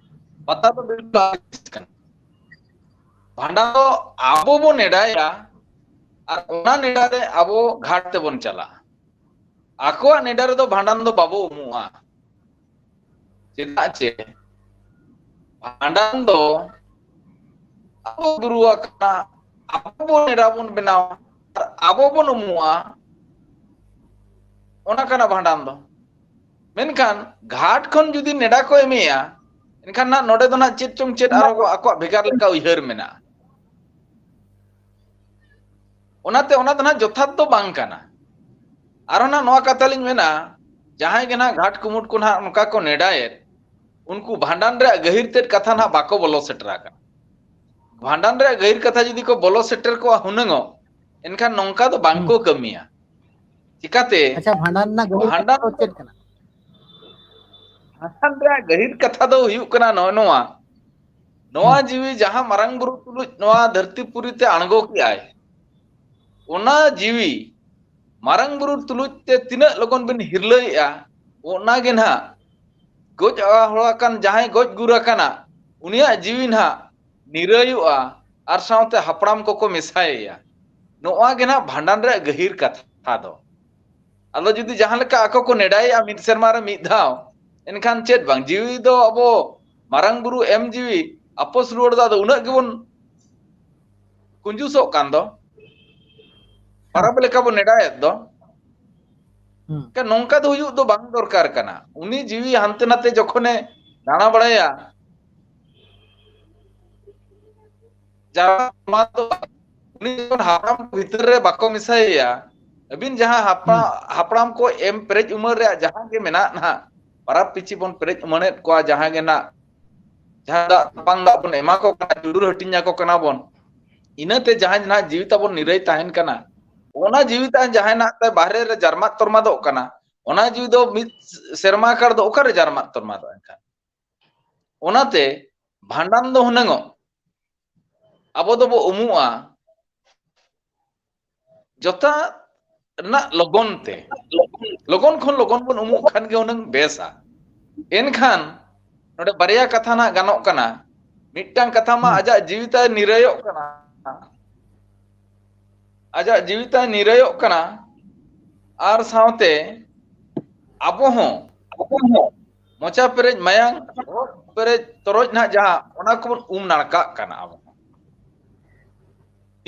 ᱯᱟᱛᱟ ᱫᱚ ᱵᱤᱞᱠᱩᱞ ᱟᱞᱟᱫᱟ ᱠᱟᱱᱟ᱾ ᱵᱷᱟᱸᱰᱟᱱ ᱫᱚ ᱟᱵᱚ ᱵᱚᱱ ᱱᱮᱰᱟᱭᱟ ᱟᱨ ᱚᱱᱟ ᱱᱮᱰᱟ ᱨᱮ ᱟᱵᱚ ᱜᱷᱟᱴ ᱛᱮᱵᱚᱱ ᱪᱟᱞᱟᱜᱼᱟ᱾ ᱟᱠᱚᱣᱟᱜ ᱱᱮᱰᱟ ᱨᱮᱫᱚ ᱵᱷᱟᱸᱰᱟᱱ ᱫᱚ ᱵᱟᱵᱚ ᱩᱢᱩᱜᱼᱟ᱾ ᱪᱮᱫᱟᱜ ᱪᱮ ᱵᱷᱟᱸᱰᱟᱱ ᱫᱚ ᱟᱵᱚ ᱜᱩᱨᱩ ᱟᱠᱟᱱᱟ, ᱟᱵᱚ ᱵᱚᱱ ᱱᱮᱰᱟ ᱵᱚᱱ ᱵᱮᱱᱟᱣᱟ, ᱟᱨ ᱟᱵᱚ ᱵᱚᱱ ᱩᱢᱩᱜᱼᱟ, ᱚᱱᱟ ᱠᱟᱱᱟ ᱵᱷᱟᱸᱰᱟᱱ ᱫᱚ᱾ ᱢᱮᱱᱠᱷᱟᱱ ᱜᱷᱟᱴ ᱠᱷᱚᱱ ᱡᱩᱫᱤ ᱱᱮᱰᱟ ᱠᱚ ᱮᱢᱮᱭᱟ, ᱮᱱᱠᱷᱟᱱ ᱱᱟᱜ ᱱᱚᱰᱮ ᱫᱚ ᱱᱟᱜ ᱪᱮᱫ ᱪᱚᱝ ᱪᱮᱫ ᱟᱨᱦᱚᱸ ᱟᱠᱚᱣᱟᱜ ᱵᱷᱮᱜᱟᱨ ᱞᱮᱠᱟ ᱩᱭᱦᱟᱹᱨ ᱢᱮᱱᱟᱜᱼᱟ᱾ ᱚᱱᱟᱛᱮ ᱚᱱᱟ ᱫᱚ ᱱᱟᱜ ᱡᱚᱛᱷᱟᱛ ᱫᱚ ᱵᱟᱝ ᱠᱟᱱᱟ᱾ ᱟᱨᱚ ᱱᱟᱜ ᱱᱚᱣᱟ ᱠᱟᱛᱷᱟ ᱞᱤᱧ ᱢᱮᱱᱟ, ᱡᱟᱦᱟᱸᱭ ᱜᱮ ᱱᱟᱜ ᱜᱷᱟᱴ ᱠᱩᱢᱩᱴ ᱠᱚ ᱱᱟᱜ ᱱᱚᱝᱠᱟ ᱠᱚ ᱱᱮᱰᱟᱭᱮᱫ, ᱩᱱᱠᱩ ᱵᱷᱟᱸᱰᱟᱱ ᱨᱮᱭᱟᱜ ᱜᱟᱹᱦᱤᱨ ᱛᱮᱫ ᱠᱟᱛᱷᱟ ᱱᱟᱜ ᱵᱟᱠᱚ ᱵᱚᱞᱚ ᱥᱮᱴᱮᱨ ᱟᱠᱟᱱᱟ᱾ ᱵᱷᱟᱸᱰᱟᱱ ᱨᱮᱭᱟᱜ ᱜᱟᱹᱦᱤᱨ ᱠᱟᱛᱷᱟ ᱡᱩᱫᱤ ᱠᱚ ᱵᱚᱞᱚ ᱥᱮᱴᱮᱨ ᱠᱚᱜᱼᱟ ᱦᱩᱱᱟᱹᱝᱚᱜ, ᱮᱱᱠᱷᱟᱱ ᱱᱚᱝᱠᱟ ᱫᱚ ᱵᱟᱝ ᱠᱚ ᱠᱟᱹᱢᱤᱭᱟ᱾ ᱪᱤᱠᱟᱛᱮ? ᱟᱪᱪᱷᱟ, ᱵᱷᱟᱸᱰᱟᱱ ᱨᱮᱱᱟᱜ ᱜᱟᱹᱦᱤᱨ ᱠᱟᱛᱷᱟ ᱵᱷᱟᱸᱰᱟᱱ ᱫᱚ ᱪᱮᱫ ᱠᱟᱱᱟ? ᱵᱷᱟᱸᱰᱟᱱ ᱨᱮᱭᱟᱜ ᱜᱟᱹᱦᱤᱨ ᱠᱟᱛᱷᱟ ᱫᱚ ᱦᱩᱭᱩᱜ ᱠᱟᱱᱟ ᱱᱚᱜᱼᱚ ᱱᱚᱣᱟ, ᱱᱚᱣᱟ ᱦᱩᱸ᱾ ᱡᱤᱣᱤ ᱡᱟᱦᱟᱸ ᱢᱟᱨᱟᱝ ᱵᱩᱨᱩ ᱛᱩᱞᱩᱡ ᱱᱚᱣᱟ ᱫᱷᱟᱹᱨᱛᱤ ᱯᱩᱨᱤ ᱛᱮ ᱟᱬᱜᱚ ᱠᱮᱜᱼᱟᱭ, ᱚᱱᱟ ᱡᱤᱣᱤ ᱢᱟᱨᱟᱝ ᱵᱩᱨᱩ ᱛᱩᱞᱩᱡ ᱛᱮ ᱛᱤᱱᱟᱹᱜ ᱞᱚᱜᱚᱱ ᱵᱤᱱ ᱦᱤᱨᱞᱟᱹᱭᱮᱜᱼᱟ, ᱚᱱᱟ ᱜᱮ ᱱᱟᱦᱟᱜ ᱜᱚᱡ ᱦᱚᱲ ᱟᱠᱟᱱ, ᱡᱟᱦᱟᱸᱭ ᱜᱚᱡ ᱜᱩᱨ ᱟᱠᱟᱱᱟ, ᱩᱱᱤᱭᱟᱜ ᱡᱤᱣᱤ ᱱᱟᱦᱟᱜ ᱱᱤᱨᱟᱹᱭᱚᱜᱼᱟ ᱟᱨ ᱥᱟᱶᱛᱮ ᱦᱟᱯᱲᱟᱢ ᱠᱚᱠᱚ ᱢᱮᱥᱟᱭᱮᱭᱟ᱾ ᱱᱚᱣᱟ ᱜᱮ ᱱᱟᱦᱟᱜ ᱵᱷᱟᱸᱰᱟᱱ ᱨᱮᱭᱟᱜ ᱜᱟᱹᱦᱤᱨ ᱠᱟᱛᱷᱟ ᱫᱚ᱾ ᱟᱫᱚ ᱡᱩᱫᱤ ᱡᱟᱦᱟᱸ ᱞᱮᱠᱟ ᱟᱠᱚ ᱠᱚ ᱱᱮᱰᱟᱭᱮᱜᱼᱟ ᱢᱤᱫ ᱥᱮᱨᱢᱟ ᱨᱮ ᱢᱤᱫ ᱫᱷᱟᱣ, ᱮᱱᱠᱷᱟᱱ ᱪᱮᱫ ᱵᱟᱝ, ᱡᱤᱣᱤ ᱫᱚ ᱟᱵᱚ ᱢᱟᱨᱟᱝ ᱵᱩᱨᱩ ᱮᱢ ᱡᱤᱣᱤ ᱟᱯᱚᱥ ᱨᱩᱣᱟᱹᱲ ᱫᱚ ᱟᱫᱚ ᱩᱱᱟᱹᱜ ᱜᱮᱵᱚᱱ ᱠᱩᱸᱡᱩᱥᱚᱜ ᱠᱟᱱ ᱫᱚ, ᱯᱟᱨᱟᱵᱽ ᱞᱮᱠᱟ ᱵᱚᱱ ᱱᱮᱰᱟᱭᱮᱫ ᱫᱚ᱾ ᱦᱩᱸ᱾ ᱮᱱᱠᱷᱟᱱ ᱱᱚᱝᱠᱟ ᱫᱚ ᱦᱩᱭᱩᱜ ᱫᱚ ᱵᱟᱝ ᱫᱚᱨᱠᱟᱨ ᱠᱟᱱᱟ᱾ ᱩᱱᱤ ᱡᱤᱣᱤ ᱦᱟᱱᱛᱮ ᱱᱟᱛᱮ ᱡᱚᱠᱷᱚᱱᱮ ᱫᱟᱬᱟ ᱵᱟᱲᱟᱭᱟ, ᱡᱟᱦᱟᱸ ᱱᱚᱣᱟ ᱫᱚ ᱩᱱᱤ ᱡᱚᱠᱷᱚᱱ ᱦᱟᱯᱲᱟᱢ ᱠᱚ ᱵᱷᱤᱛᱟᱹᱨ ᱨᱮ ᱵᱟᱠᱚ ᱢᱮᱥᱟᱭᱮᱭᱟ, ᱟᱹᱵᱤᱱ ᱡᱟᱦᱟᱸ ᱦᱟᱯᱲᱟ-, ᱦᱩᱸ᱾ ᱦᱟᱯᱲᱟᱢ ᱠᱚ ᱮᱢ ᱯᱮᱨᱮᱡ ᱩᱢᱟᱹᱨ ᱨᱮᱭᱟᱜ ᱡᱟᱦᱟᱸ ᱜᱮ ᱢᱮᱱᱟᱜ ᱱᱟᱦᱟᱜ, ᱯᱟᱨᱟᱵᱽ ᱯᱤᱪᱷᱤ ᱵᱚᱱ ᱯᱮᱨᱮᱡ ᱩᱢᱟᱹᱱᱮᱫ ᱠᱚᱣᱟ, ᱡᱟᱦᱟᱸ ᱜᱮ ᱱᱟᱜ, ᱡᱟᱦᱟᱸ ᱫᱟᱜ ᱛᱟᱯᱟᱝ ᱫᱟᱜ ᱵᱚᱱ ᱮᱢᱟ ᱠᱚ ᱠᱟᱱᱟ, ᱪᱩᱰᱩᱨ ᱦᱟᱹᱴᱤᱧ ᱟᱠᱚ ᱠᱟᱱᱟ ᱵᱚᱱ, ᱤᱱᱟᱹᱛᱮ ᱡᱟᱦᱟᱸᱭ ᱱᱟᱦᱟᱜ ᱡᱤᱣᱤ ᱛᱟᱵᱚᱱ ᱱᱤᱨᱟᱹᱭ ᱛᱟᱦᱮᱱ ᱠᱟᱱᱟ, ᱚᱱᱟ ᱡᱤᱣᱤ ᱛᱟᱦᱮᱱ ᱡᱟᱦᱟᱸᱭ ᱱᱟᱜ ᱛᱟᱭ ᱵᱟᱦᱨᱮ ᱨᱮ ᱡᱟᱨᱢᱟᱫ ᱛᱚᱨᱢᱟᱫᱚᱜ ᱠᱟᱱᱟ, ᱚᱱᱟ ᱡᱤᱣᱤ ᱫᱚ ᱢᱤᱫ ᱥᱮᱨᱢᱟ ᱠᱟᱲ ᱫᱚ ᱚᱠᱟᱨᱮ ᱡᱟᱨᱢᱟᱫ ᱛᱚᱨᱢᱟᱫᱚᱜᱼᱟ ᱮᱱᱠᱷᱟᱱ? ᱚᱱᱟᱛᱮ ᱵᱷᱟᱸᱰᱟᱱ ᱫᱚ ᱦᱩᱱᱟᱹᱝᱚᱜ ᱟᱵᱚ ᱫᱚᱵᱚ ᱩᱢᱩᱜᱼᱟ ᱡᱚᱛᱷᱟᱛ ᱨᱮᱱᱟᱜ ᱞᱚᱜᱚᱱ ᱛᱮ, ᱞᱚᱜᱚᱱ ᱠᱷᱚᱱ ᱞᱚᱜᱚᱱ ᱵᱚᱱ ᱩᱢᱩᱜ ᱠᱷᱟᱱ ᱜᱮ ᱦᱩᱱᱟᱹᱝ ᱵᱮᱥᱟ᱾ ᱮᱱᱠᱷᱟᱱ ᱱᱚᱰᱮ ᱵᱟᱨᱭᱟ ᱠᱟᱛᱷᱟ ᱱᱟᱜ ᱜᱟᱱᱚᱜ ᱠᱟᱱᱟ᱾ ᱢᱤᱫᱴᱟᱝ ᱠᱟᱛᱷᱟ ᱢᱟ ᱦᱩᱸ᱾ ᱟᱡᱟᱜ ᱡᱤᱣᱤ ᱛᱟᱭ ᱱᱤᱨᱟᱹᱭᱚᱜ ᱠᱟᱱᱟ, ᱟᱡᱟᱜ ᱡᱤᱣᱤ ᱛᱟᱭ ᱱᱤᱨᱟᱹᱭᱚᱜ ᱠᱟᱱᱟ, ᱟᱨ ᱥᱟᱶᱛᱮ ᱟᱵᱚ ᱦᱚᱸ, ᱟᱵᱚ ᱦᱚᱸ ᱢᱚᱪᱟ ᱯᱮᱨᱮᱡ ᱢᱟᱭᱟᱝ, ᱵᱚᱦᱚᱜ ᱯᱮᱨᱮᱡ ᱛᱚᱨᱚᱡ ᱱᱟᱦᱟᱜ ᱡᱟᱦᱟᱸ, ᱚᱱᱟ ᱠᱚᱵᱚᱱ ᱩᱢ ᱱᱟᱲᱠᱟᱜ ᱠᱟᱱᱟ ᱟᱵᱚ ᱦᱚᱸ᱾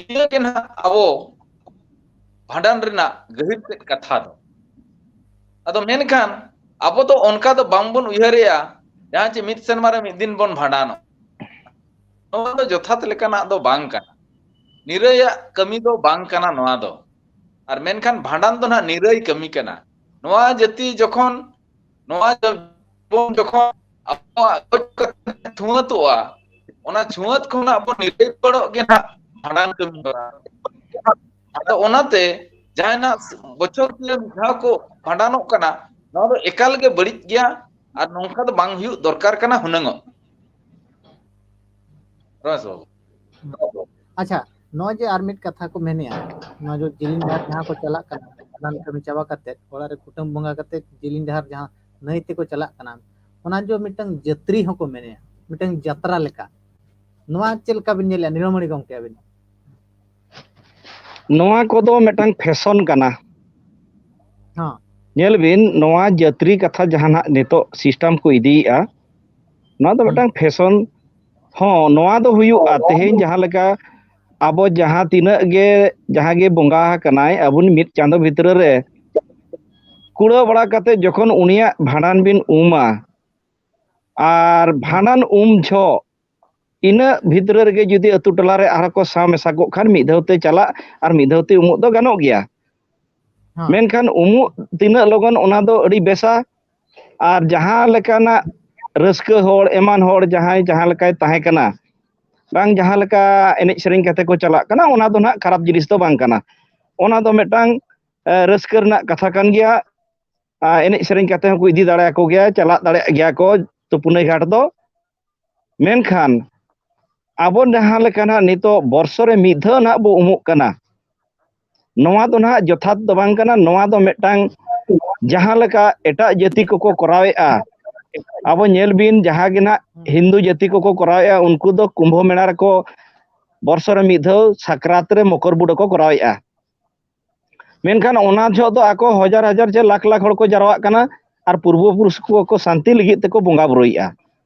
ᱱᱤᱭᱟᱹ ᱜᱮ ᱱᱟᱦᱟᱜ ᱟᱵᱚ ᱵᱷᱟᱸᱰᱟᱱ ᱨᱮᱱᱟᱜ ᱜᱟᱹᱦᱤᱨ ᱛᱮᱫ ᱠᱟᱛᱷᱟ ᱫᱚ᱾ ᱟᱫᱚ ᱢᱮᱱᱠᱷᱟᱱ ᱟᱵᱚ ᱫᱚ ᱚᱱᱠᱟ ᱫᱚ ᱵᱟᱝᱵᱚᱱ ᱩᱭᱦᱟᱹᱨᱮᱜᱼᱟ, ᱡᱟᱦᱟᱸ ᱪᱮ ᱢᱤᱫ ᱥᱮᱨᱢᱟ ᱨᱮ ᱢᱤᱫ ᱫᱤᱱ ᱵᱚᱱ ᱵᱷᱟᱸᱰᱟᱱᱚᱜ᱾ ᱱᱚᱣᱟ ᱫᱚ ᱡᱚᱛᱷᱟᱛ ᱞᱮᱠᱟᱱᱟᱜ ᱫᱚ ᱵᱟᱝ ᱠᱟᱱᱟ, ᱱᱤᱨᱟᱹᱭᱟᱜ ᱠᱟᱹᱢᱤ ᱫᱚ ᱵᱟᱝ ᱠᱟᱱᱟ ᱱᱚᱣᱟ ᱫᱚ᱾ ᱟᱨ ᱢᱮᱱᱠᱷᱟᱱ ᱵᱷᱟᱸᱰᱟᱱ ᱫᱚ ᱱᱟᱦᱟᱜ ᱱᱤᱨᱟᱹᱭ ᱠᱟᱹᱢᱤ ᱠᱟᱱᱟ᱾ ᱱᱚᱣᱟ ᱡᱟᱹᱛᱤ ᱡᱚᱠᱷᱚᱱ, ᱱᱚᱣᱟ ᱡᱚᱠᱷᱚᱱ ᱡᱚᱠᱷᱚᱱ ᱟᱵᱚᱣᱟᱜ ᱜᱚᱡ ᱠᱟᱛᱮ ᱪᱷᱩᱣᱟᱹᱛᱚᱜᱼᱟ, ᱚᱱᱟ ᱪᱷᱩᱣᱟᱹᱛ ᱠᱷᱚᱱᱟᱜ ᱵᱚᱱ ᱱᱤᱨᱟᱹᱭ ᱨᱩᱣᱟᱹᱲᱚᱜ ᱜᱮ ᱱᱟᱦᱟᱜ ᱵᱷᱟᱸᱰᱟᱱ ᱠᱟᱹᱢᱤ ᱦᱚᱨᱟ᱾ ᱟᱫᱚ ᱚᱱᱟᱛᱮ ᱡᱟᱦᱟᱸᱭ ᱱᱟᱦᱟᱜ ᱵᱚᱪᱷᱚᱨ ᱨᱮ ᱢᱤᱫ ᱫᱷᱟᱣ ᱠᱚ ᱵᱷᱟᱸᱰᱟᱱᱚᱜ ᱠᱟᱱᱟ, ᱱᱚᱣᱟ ᱫᱚ ᱮᱠᱟᱞ ᱜᱮ ᱵᱟᱹᱲᱤᱡ ᱜᱮᱭᱟ ᱟᱨ ᱱᱚᱝᱠᱟ ᱫᱚ ᱵᱟᱝ ᱦᱩᱭᱩᱜ ᱫᱚᱨᱠᱟᱨ ᱠᱟᱱᱟ ᱦᱩᱱᱟᱹᱝᱚᱜ᱾ ᱨᱚᱢᱮᱥ ᱵᱟᱹᱵᱩ᱾ ᱟᱪᱪᱷᱟ, ᱱᱚᱜᱼᱚᱭ ᱡᱮ ᱟᱨ ᱢᱤᱫ ᱠᱟᱛᱷᱟ ᱠᱚ ᱢᱮᱱᱮᱜᱼᱟ, ᱱᱚᱣᱟ ᱡᱮ ᱡᱤᱞᱤᱧ ᱰᱟᱦᱟᱨ ᱡᱟᱦᱟᱸ ᱠᱚ ᱪᱟᱞᱟᱜ ᱠᱟᱱᱟ, ᱵᱷᱟᱸᱰᱟᱱ ᱠᱟᱹᱢᱤ ᱪᱟᱵᱟ ᱠᱟᱛᱮ ᱚᱲᱟᱜ ᱨᱮ ᱠᱩᱴᱟᱹᱢ ᱵᱚᱸᱜᱟ ᱠᱟᱛᱮ ᱡᱤᱞᱤᱧ ᱰᱟᱦᱟᱨ ᱡᱟᱦᱟᱸ ᱱᱟᱹᱭ ᱛᱮᱠᱚ ᱪᱟᱞᱟᱜ ᱠᱟᱱᱟ, ᱚᱱᱟ ᱡᱮ ᱢᱤᱫᱴᱟᱝ ᱡᱟᱹᱛᱨᱤ ᱦᱚᱸᱠᱚ ᱢᱮᱱᱮᱜᱼᱟ, ᱢᱤᱫᱴᱟᱝ ᱡᱟᱛᱨᱟ ᱞᱮᱠᱟ, ᱱᱚᱣᱟ ᱪᱮᱫ ᱞᱮᱠᱟ ᱵᱤᱱ ᱧᱮᱞᱮᱜᱼᱟ ᱱᱤᱨᱟᱢᱚᱬᱤ ᱜᱚᱢᱠᱮ ᱟᱹᱵᱤᱱ? ᱱᱚᱣᱟ ᱠᱚᱫᱚ ᱢᱤᱫᱴᱟᱝ ᱯᱷᱮᱥᱚᱱ ᱠᱟᱱᱟ᱾ ᱦᱚᱸ᱾ ᱧᱮᱞ ᱵᱤᱱ, ᱱᱚᱣᱟ ᱡᱟᱹᱛᱨᱤ ᱠᱟᱛᱷᱟ ᱡᱟᱦᱟᱸ ᱱᱟᱜ ᱱᱤᱛᱚᱜ ᱥᱤᱥᱴᱮᱢ ᱠᱚ ᱤᱫᱤᱭᱮᱫᱼᱟ, ᱱᱚᱣᱟ ᱫᱚ ᱦᱩᱸ᱾ ᱢᱤᱫᱴᱟᱝ ᱯᱷᱮᱥᱚᱱ ᱦᱚᱸ᱾ ᱱᱚᱣᱟ ᱫᱚ ᱦᱩᱭᱩᱜᱼᱟ, ᱛᱮᱦᱮᱧ ᱡᱟᱦᱟᱸ ᱞᱮᱠᱟ ᱟᱵᱚ ᱡᱟᱦᱟᱸ ᱛᱤᱱᱟᱹᱜ ᱜᱮ, ᱡᱟᱦᱟᱸ ᱜᱮ ᱵᱚᱸᱜᱟ ᱟᱠᱟᱱᱟᱭ, ᱟᱵᱚ ᱢᱤᱫ ᱪᱟᱸᱫᱚ ᱵᱷᱤᱛᱨᱤ ᱨᱮ ᱠᱩᱲᱟᱹᱣ ᱵᱟᱲᱟ ᱠᱟᱛᱮ ᱡᱚᱠᱷᱚᱱ ᱩᱱᱤᱭᱟᱜ ᱵᱷᱟᱸᱰᱟᱱ ᱵᱤᱱ ᱩᱢᱟ, ᱟᱨ ᱵᱷᱟᱸᱰᱟᱱ ᱩᱢ ᱡᱚᱦᱚᱜ ᱤᱱᱟᱹᱜ ᱵᱷᱤᱛᱨᱤ ᱨᱮᱜᱮ ᱡᱩᱫᱤ ᱟᱹᱛᱩ ᱴᱚᱞᱟ ᱨᱮ ᱟᱨᱦᱚᱸ ᱠᱚ ᱥᱟᱶ ᱢᱮᱥᱟ ᱠᱚᱜ ᱠᱷᱟᱱ, ᱢᱤᱫ ᱫᱷᱟᱣ ᱛᱮ ᱪᱟᱞᱟᱜ ᱟᱨ ᱢᱤᱫ ᱫᱷᱟᱣ ᱛᱮ ᱩᱢᱩᱜ ᱫᱚ ᱜᱟᱱᱚᱜ ᱜᱮᱭᱟ᱾ ᱦᱮᱸ᱾ ᱢᱮᱱᱠᱷᱟᱱ ᱩᱢᱩᱜ ᱛᱤᱱᱟᱹᱜ ᱞᱚᱜᱚᱱ, ᱚᱱᱟ ᱫᱚ ᱟᱹᱰᱤ ᱵᱮᱥᱟ᱾ ᱟᱨ ᱡᱟᱦᱟᱸ ᱞᱮᱠᱟᱱᱟᱜ ᱨᱟᱹᱥᱠᱟᱹ ᱦᱚᱲ, ᱮᱢᱟᱱ ᱦᱚᱲ, ᱡᱟᱦᱟᱸᱭ ᱡᱟᱦᱟᱸ ᱞᱮᱠᱟᱭ ᱛᱟᱦᱮᱸ ᱠᱟᱱᱟ, ᱵᱟᱝ ᱡᱟᱦᱟᱸ ᱞᱮᱠᱟ ᱮᱱᱮᱡ ᱥᱮᱨᱮᱧ ᱠᱟᱛᱮ ᱠᱚ ᱪᱟᱞᱟᱜ ᱠᱟᱱᱟ, ᱚᱱᱟ ᱫᱚ ᱱᱟᱦᱟᱜ ᱠᱷᱟᱨᱟᱯ ᱡᱤᱱᱤᱥ ᱫᱚ ᱵᱟᱝ ᱠᱟᱱᱟ᱾ ᱚᱱᱟ ᱫᱚ ᱢᱤᱫᱴᱟᱝ, ᱮ, ᱨᱟᱹᱥᱠᱟᱹ ᱨᱮᱱᱟᱜ ᱠᱟᱛᱷᱟ ᱠᱟᱱ ᱜᱮᱭᱟ᱾ ᱟ, ᱮᱱᱮᱡ ᱥᱮᱨᱮᱧ ᱠᱟᱛᱮ ᱦᱚᱸᱠᱚ ᱤᱫᱤ ᱫᱟᱲᱮᱭᱟᱠᱚ ᱜᱮᱭᱟ, ᱪᱟᱞᱟᱜ ᱫᱟᱲᱮᱭᱟᱜ ᱜᱮᱭᱟ ᱠᱚ ᱛᱩᱯᱩᱱᱟᱹᱭ ᱜᱷᱟᱴ ᱫᱚ᱾ ᱢᱮᱱᱠᱷᱟᱱ ᱟᱵᱚ ᱡᱟᱦᱟᱸ ᱞᱮᱠᱟ ᱱᱟᱦᱟᱜ ᱱᱤᱛᱚᱜ ᱵᱚᱨᱥᱚ ᱨᱮ ᱢᱤᱫ ᱫᱷᱟᱣ ᱱᱟᱦᱟᱜ ᱵᱚ ᱩᱢᱩᱜ ᱠᱟᱱᱟ, ᱱᱚᱣᱟ ᱫᱚ ᱱᱟᱦᱟᱜ ᱡᱚᱛᱷᱟᱛ ᱫᱚ ᱵᱟᱝ ᱠᱟᱱᱟ᱾ ᱱᱚᱣᱟ ᱫᱚ ᱢᱤᱫᱴᱟᱝ ᱡᱟᱦᱟᱸ ᱞᱮᱠᱟ ᱮᱴᱟᱜ ᱡᱟᱹᱛᱤ ᱠᱚᱠᱚ ᱠᱚᱨᱟᱣᱮᱫᱼᱟ, ᱟᱵᱚ ᱧᱮᱞ ᱵᱤᱱ, ᱡᱟᱦᱟᱸ ᱜᱮ ᱱᱟᱦᱟᱜ ᱦᱤᱱᱫᱩ ᱡᱟᱹᱛᱤ ᱠᱚᱠᱚ ᱠᱚᱨᱟᱣᱮᱫᱼᱟ, ᱩᱱᱠᱩ ᱫᱚ ᱠᱩᱢᱵᱷᱚ ᱢᱮᱲᱟ ᱨᱮᱠᱚ ᱵᱚᱨᱥᱚ ᱨᱮ ᱢᱤᱫ ᱫᱷᱟᱣ ᱥᱟᱠᱨᱟᱛ ᱨᱮ ᱢᱚᱠᱚᱨ ᱵᱩᱰᱟᱹ ᱠᱚ ᱠᱚᱨᱟᱣᱮᱫᱼᱟ᱾ ᱢᱮᱱᱠᱷᱟᱱ ᱚᱱᱟ ᱡᱚᱦᱚᱜ ᱫᱚ ᱟᱠᱚ ᱦᱟᱡᱟᱨ ᱦᱟᱡᱟᱨ ᱪᱮ ᱞᱟᱠᱷ ᱞᱟᱠᱷ ᱦᱚᱲ ᱠᱚ ᱡᱟᱨᱣᱟᱜ ᱠᱟᱱᱟ ᱟᱨ ᱯᱩᱨᱵᱚ ᱯᱩᱨᱩᱥ ᱠᱚ ᱥᱟᱱᱛᱤ ᱞᱟᱹᱜᱤᱫ ᱛᱮᱠᱚ ᱵᱚᱸᱜᱟ ᱵᱩᱨᱩᱭᱮᱫᱼᱟ᱾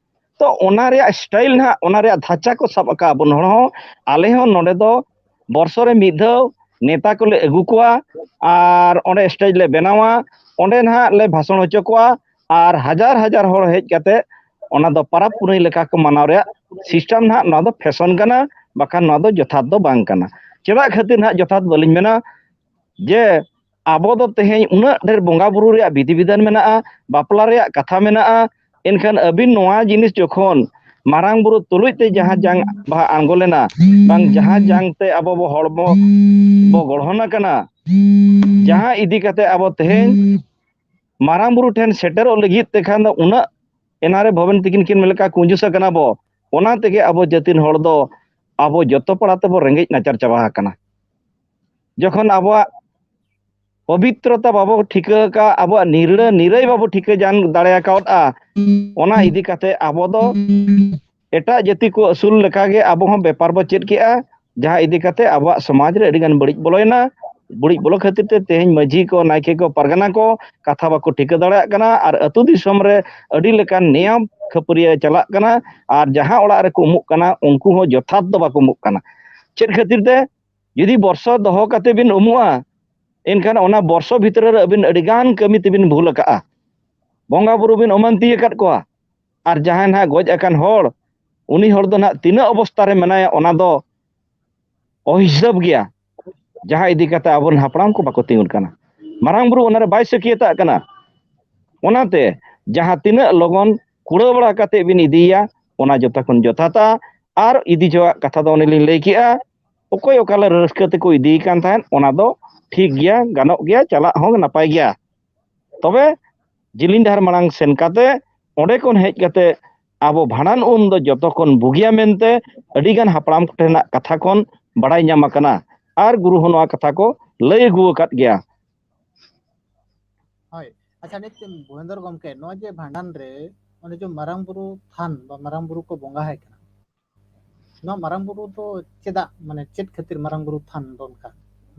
ᱛᱚ ᱚᱱᱟ ᱨᱮᱭᱟᱜ ᱥᱴᱟᱭᱤᱞ ᱱᱟᱦᱟᱜ, ᱚᱱᱟ ᱨᱮᱭᱟᱜ ᱫᱷᱟᱪᱟ ᱠᱚ ᱥᱟᱵ ᱟᱠᱟᱫ ᱵᱚᱱ ᱦᱚᱲ ᱦᱚᱸ, ᱟᱞᱮ ᱦᱚᱸ ᱱᱚᱰᱮ ᱫᱚ ᱵᱚᱨᱥᱚ ᱨᱮ ᱢᱤᱫ ᱫᱷᱟᱣ ᱱᱮᱛᱟ ᱠᱚᱞᱮ ᱟᱹᱜᱩ ᱠᱚᱣᱟ ᱟᱨ ᱚᱸᱰᱮ ᱥᱴᱮᱡᱽ ᱞᱮ ᱵᱮᱱᱟᱣᱟ, ᱚᱸᱰᱮ ᱱᱟᱦᱟᱜ ᱞᱮ ᱵᱷᱟᱥᱚᱱ ᱦᱚᱪᱚ ᱠᱚᱣᱟ ᱟᱨ ᱦᱟᱡᱟᱨ ᱦᱟᱡᱟᱨ ᱦᱚᱲ ᱦᱮᱡ ᱠᱟᱛᱮ ᱚᱱᱟ ᱫᱚ ᱯᱟᱨᱟᱵᱽ ᱯᱩᱱᱟᱹᱭ ᱞᱮᱠᱟ ᱠᱚ ᱢᱟᱱᱟᱣ ᱨᱮᱭᱟᱜ ᱥᱤᱥᱴᱮᱢ ᱱᱟᱦᱟᱜ ᱱᱚᱣᱟ ᱫᱚ ᱯᱷᱮᱥᱚᱱ ᱠᱟᱱᱟ, ᱵᱟᱠᱷᱟᱱ ᱱᱚᱣᱟ ᱫᱚ ᱡᱚᱛᱷᱟᱛ ᱫᱚ ᱵᱟᱝ ᱠᱟᱱᱟ᱾ ᱪᱮᱫᱟᱜ ᱠᱷᱟᱹᱛᱤᱨ ᱱᱟᱦᱟᱜ ᱡᱚᱛᱷᱟᱛ ᱵᱟᱹᱞᱤᱧ ᱢᱮᱱᱟ, ᱡᱮ ᱟᱵᱚ ᱫᱚ ᱛᱮᱦᱮᱧ ᱩᱱᱟᱹᱜ ᱰᱷᱮᱨ ᱵᱚᱸᱜᱟ ᱵᱩᱨᱩ ᱨᱮᱭᱟᱜ ᱵᱤᱫᱷᱤ ᱵᱤᱫᱷᱟᱱ ᱢᱮᱱᱟᱜᱼᱟ, ᱵᱟᱯᱞᱟ ᱨᱮᱭᱟᱜ ᱠᱟᱛᱷᱟ ᱢᱮᱱᱟᱜᱼᱟ, ᱮᱱᱠᱷᱟᱱ ᱟᱹᱵᱤᱱ ᱱᱚᱣᱟ ᱡᱤᱱᱤᱥ ᱡᱚᱠᱷᱚᱱ ᱢᱟᱨᱟᱝ ᱵᱩᱨᱩ ᱛᱩᱞᱩᱡ ᱛᱮ ᱡᱟᱦᱟᱸ ᱡᱟᱝ ᱵᱟᱦᱟ ᱟᱬᱜᱚ ᱞᱮᱱᱟ, ᱵᱟᱝ ᱡᱟᱦᱟᱸ ᱡᱟᱝ ᱛᱮ ᱟᱵᱚ ᱵᱚ ᱦᱚᱲᱢᱚ ᱵᱚ ᱜᱚᱲᱦᱚᱱ ᱟᱠᱟᱱᱟ, ᱡᱟᱦᱟᱸ ᱤᱫᱤ ᱠᱟᱛᱮ ᱟᱵᱚ ᱛᱮᱦᱮᱧ ᱢᱟᱨᱟᱝ ᱵᱩᱨᱩ ᱴᱷᱮᱱ ᱥᱮᱴᱮᱨᱚᱜ ᱞᱟᱹᱜᱤᱫ ᱛᱮᱠᱷᱟᱱ ᱫᱚ ᱩᱱᱟᱹᱜ ᱮᱱᱟᱨᱮ ᱵᱷᱚᱵᱮᱱ ᱛᱤᱠᱤᱱ ᱠᱤᱱ ᱢᱮᱱ ᱞᱮᱠᱟ ᱠᱩᱧᱡᱩᱥ ᱟᱠᱟᱱᱟ ᱵᱚ, ᱚᱱᱟ ᱛᱮᱜᱮ ᱟᱵᱚ ᱡᱟᱹᱛᱤᱱ ᱦᱚᱲ ᱫᱚ ᱟᱵᱚ ᱡᱚᱛᱚ ᱯᱟᱲᱟ ᱛᱮᱵᱚ ᱨᱮᱸᱜᱮᱡ ᱱᱟᱪᱟᱨ ᱪᱟᱵᱟ ᱟᱠᱟᱱᱟ᱾ ᱡᱚᱠᱷᱚᱱ ᱟᱵᱚᱣᱟᱜ ᱯᱚᱵᱤᱛᱨᱚᱛᱟ ᱵᱟᱵᱚ ᱴᱷᱤᱠᱟᱹ ᱟᱠᱟᱫ, ᱟᱵᱚᱣᱟᱜ ᱱᱤᱨᱲᱟᱹ ᱱᱤᱨᱟᱹᱭ ᱵᱟᱵᱚ ᱴᱷᱤᱠᱟᱹ ᱡᱟᱱ ᱫᱟᱲᱮ ᱟᱠᱟᱣᱫᱼᱟ, ᱚᱱᱟ ᱤᱫᱤ ᱠᱟᱛᱮ ᱟᱵᱚ ᱫᱚ ᱮᱴᱟᱜ ᱡᱟᱹᱛᱤ ᱠᱚ ᱟᱹᱥᱩᱞ ᱞᱮᱠᱟᱜᱮ ᱟᱵᱚ ᱦᱚᱸ ᱵᱮᱯᱟᱨ ᱵᱚ ᱪᱮᱫ ᱠᱮᱜᱼᱟ, ᱡᱟᱦᱟᱸ ᱤᱫᱤ ᱠᱟᱛᱮ ᱟᱵᱚᱣᱟᱜ ᱥᱚᱢᱟᱡᱽ ᱨᱮ ᱟᱹᱰᱤ ᱜᱟᱱ ᱵᱟᱹᱲᱤᱡ ᱵᱚᱞᱚᱭᱮᱱᱟ᱾ ᱵᱟᱹᱲᱤᱡ ᱵᱚᱞᱚ ᱠᱷᱟᱹᱛᱤᱨ ᱛᱮ ᱛᱮᱦᱮᱧ ᱢᱟᱹᱡᱷᱤ ᱠᱚ, ᱱᱟᱭᱠᱮ ᱠᱚ, ᱯᱟᱨᱜᱟᱱᱟ ᱠᱚ ᱠᱟᱛᱷᱟ ᱵᱟᱠᱚ ᱴᱷᱤᱠᱟᱹ ᱫᱟᱲᱮᱭᱟᱜ ᱠᱟᱱᱟ, ᱟᱨ ᱟᱹᱛᱩ ᱫᱤᱥᱚᱢ ᱨᱮ ᱟᱹᱰᱤ ᱞᱮᱠᱟᱱ ᱱᱮᱭᱟᱢ ᱠᱷᱟᱹᱯᱟᱹᱨᱤᱭᱟᱹ ᱪᱟᱞᱟᱜ ᱠᱟᱱᱟ, ᱟᱨ ᱡᱟᱦᱟᱸ ᱚᱲᱟᱜ ᱨᱮᱠᱚ ᱩᱢᱩᱜ ᱠᱟᱱᱟ ᱩᱱᱠᱩ ᱦᱚᱸ ᱡᱚᱛᱷᱟᱛ ᱫᱚ ᱵᱟᱠᱚ ᱩᱢᱩᱜ ᱠᱟᱱᱟ᱾ ᱪᱮᱫ ᱠᱷᱟᱹᱛᱤᱨ ᱛᱮ? ᱡᱩᱫᱤ ᱵᱚᱨᱥᱚ ᱫᱚᱦᱚ ᱠᱟᱛᱮ ᱵᱤᱱ ᱩᱢᱩᱜᱼᱟ, ᱮᱱᱠᱷᱟᱱ ᱚᱱᱟ ᱵᱚᱨᱥᱚ ᱵᱷᱤᱛᱨᱤ ᱨᱮ ᱟᱹᱵᱤᱱ ᱟᱹᱰᱤ ᱜᱟᱱ ᱠᱟᱹᱢᱤ ᱛᱮᱵᱤᱱ ᱵᱷᱩᱞ ᱟᱠᱟᱜᱼᱟ᱾ ᱵᱚᱸᱜᱟ ᱵᱩᱨᱩ ᱵᱤᱱ ᱚᱢᱟᱱᱛᱤ ᱟᱠᱟᱫ ᱠᱚᱣᱟ, ᱟᱨ ᱡᱟᱦᱟᱸᱭ ᱱᱟᱦᱟᱜ ᱜᱚᱡ ᱟᱠᱟᱱ ᱦᱚᱲ, ᱩᱱᱤ ᱦᱚᱲ ᱫᱚ ᱱᱟᱦᱟᱜ ᱛᱤᱱᱟᱹᱜ ᱚᱵᱚᱥᱛᱟ ᱨᱮ ᱢᱮᱱᱟᱭᱟ, ᱚᱱᱟ ᱫᱚ ᱚᱦᱤᱥᱟᱹᱵ ᱜᱮᱭᱟ, ᱡᱟᱦᱟᱸ ᱤᱫᱤ ᱠᱟᱛᱮ ᱟᱵᱚᱨᱮᱱ ᱦᱟᱯᱲᱟᱢ ᱠᱚ ᱵᱟᱠᱚ ᱛᱤᱸᱜᱩᱱ ᱠᱟᱱᱟ᱾ ᱢᱟᱨᱟᱝ ᱵᱩᱨᱩ ᱚᱱᱟᱨᱮ ᱵᱟᱭ ᱥᱟᱹᱠᱷᱤᱭᱟᱹᱛᱟᱜ ᱠᱟᱱᱟ᱾ ᱚᱱᱟᱛᱮ ᱡᱟᱦᱟᱸ ᱛᱤᱱᱟᱹᱜ ᱞᱚᱜᱚᱱ ᱠᱩᱲᱟᱹᱣ ᱵᱟᱲᱟ ᱠᱟᱛᱮ ᱵᱤᱱ ᱤᱫᱤᱭᱟ, ᱚᱱᱟ ᱡᱚᱛᱚ ᱠᱷᱚᱱ ᱡᱚᱛᱷᱟᱛᱟ᱾ ᱟᱨ ᱤᱫᱤ ᱡᱚᱣᱟᱜ ᱠᱟᱛᱷᱟ ᱫᱚ ᱚᱱᱮ ᱞᱤᱧ ᱞᱟᱹᱭ ᱠᱮᱜᱼᱟ, ᱚᱠᱚᱭ ᱚᱠᱟ ᱞᱮ ᱨᱟᱹᱥᱠᱟᱹ ᱛᱮᱠᱚ ᱤᱫᱤᱭᱮ ᱠᱟᱱ ᱛᱟᱦᱮᱸᱫ, ᱚᱱᱟ ᱫᱚ ᱴᱷᱤᱠ ᱜᱮᱭᱟ, ᱜᱟᱱᱚᱜ ᱜᱮᱭᱟ, ᱪᱟᱞᱟᱜ ᱦᱚᱸ ᱱᱟᱯᱟᱭ ᱜᱮᱭᱟ᱾ ᱛᱚᱵᱮ ᱡᱤᱞᱤᱧ ᱰᱟᱦᱟᱨ ᱢᱟᱲᱟᱝ ᱥᱮᱱ ᱠᱟᱛᱮ ᱚᱸᱰᱮ ᱠᱷᱚᱱ ᱦᱮᱡ ᱠᱟᱛᱮ ᱟᱵᱚ ᱵᱷᱟᱸᱰᱟᱱ ᱩᱢ ᱫᱚ ᱡᱚᱛᱚ ᱠᱷᱚᱱ ᱵᱩᱜᱤᱭᱟ ᱢᱮᱱᱛᱮ ᱟᱹᱰᱤᱜᱟᱱ ᱦᱟᱯᱲᱟᱢ ᱠᱚᱴᱷᱮᱱᱟᱜ ᱠᱟᱛᱷᱟ ᱠᱷᱚᱱ ᱵᱟᱲᱟᱭ ᱧᱟᱢ ᱟᱠᱟᱱᱟ, ᱟᱨ ᱜᱩᱨᱩ ᱦᱚᱸ ᱱᱚᱣᱟ ᱠᱟᱛᱷᱟ ᱠᱚ ᱞᱟᱹᱭ ᱟᱹᱜᱩ ᱟᱠᱟᱫ ᱜᱮᱭᱟ᱾ ᱦᱳᱭ, ᱟᱪᱪᱷᱟ, ᱱᱤᱛ ᱵᱷᱩᱵᱮᱱᱫᱚᱨ ᱜᱚᱢᱠᱮ, ᱱᱚᱜᱼᱚᱭ ᱡᱮ ᱵᱷᱟᱸᱰᱟᱱ ᱨᱮ ᱚᱱᱮ ᱡᱮ ᱢᱟᱨᱟᱝ ᱵᱩᱨᱩ ᱛᱷᱟᱱ ᱵᱟ ᱢᱟᱨᱟᱝ ᱵᱩᱨᱩ ᱠᱚ ᱵᱚᱸᱜᱟ ᱟᱭ ᱠᱟᱱᱟ, ᱱᱚᱣᱟ ᱢᱟᱨᱟᱝ ᱵᱩᱨᱩ ᱫᱚ ᱪᱮᱫᱟᱜ, ᱢᱟᱱᱮ ᱪᱮᱫ ᱠᱷᱟᱹᱛᱤᱨ ᱢᱟᱨᱟᱝ ᱵᱩᱨᱩ ᱛᱷᱟᱱ ᱫᱚ ᱚᱱᱠᱟ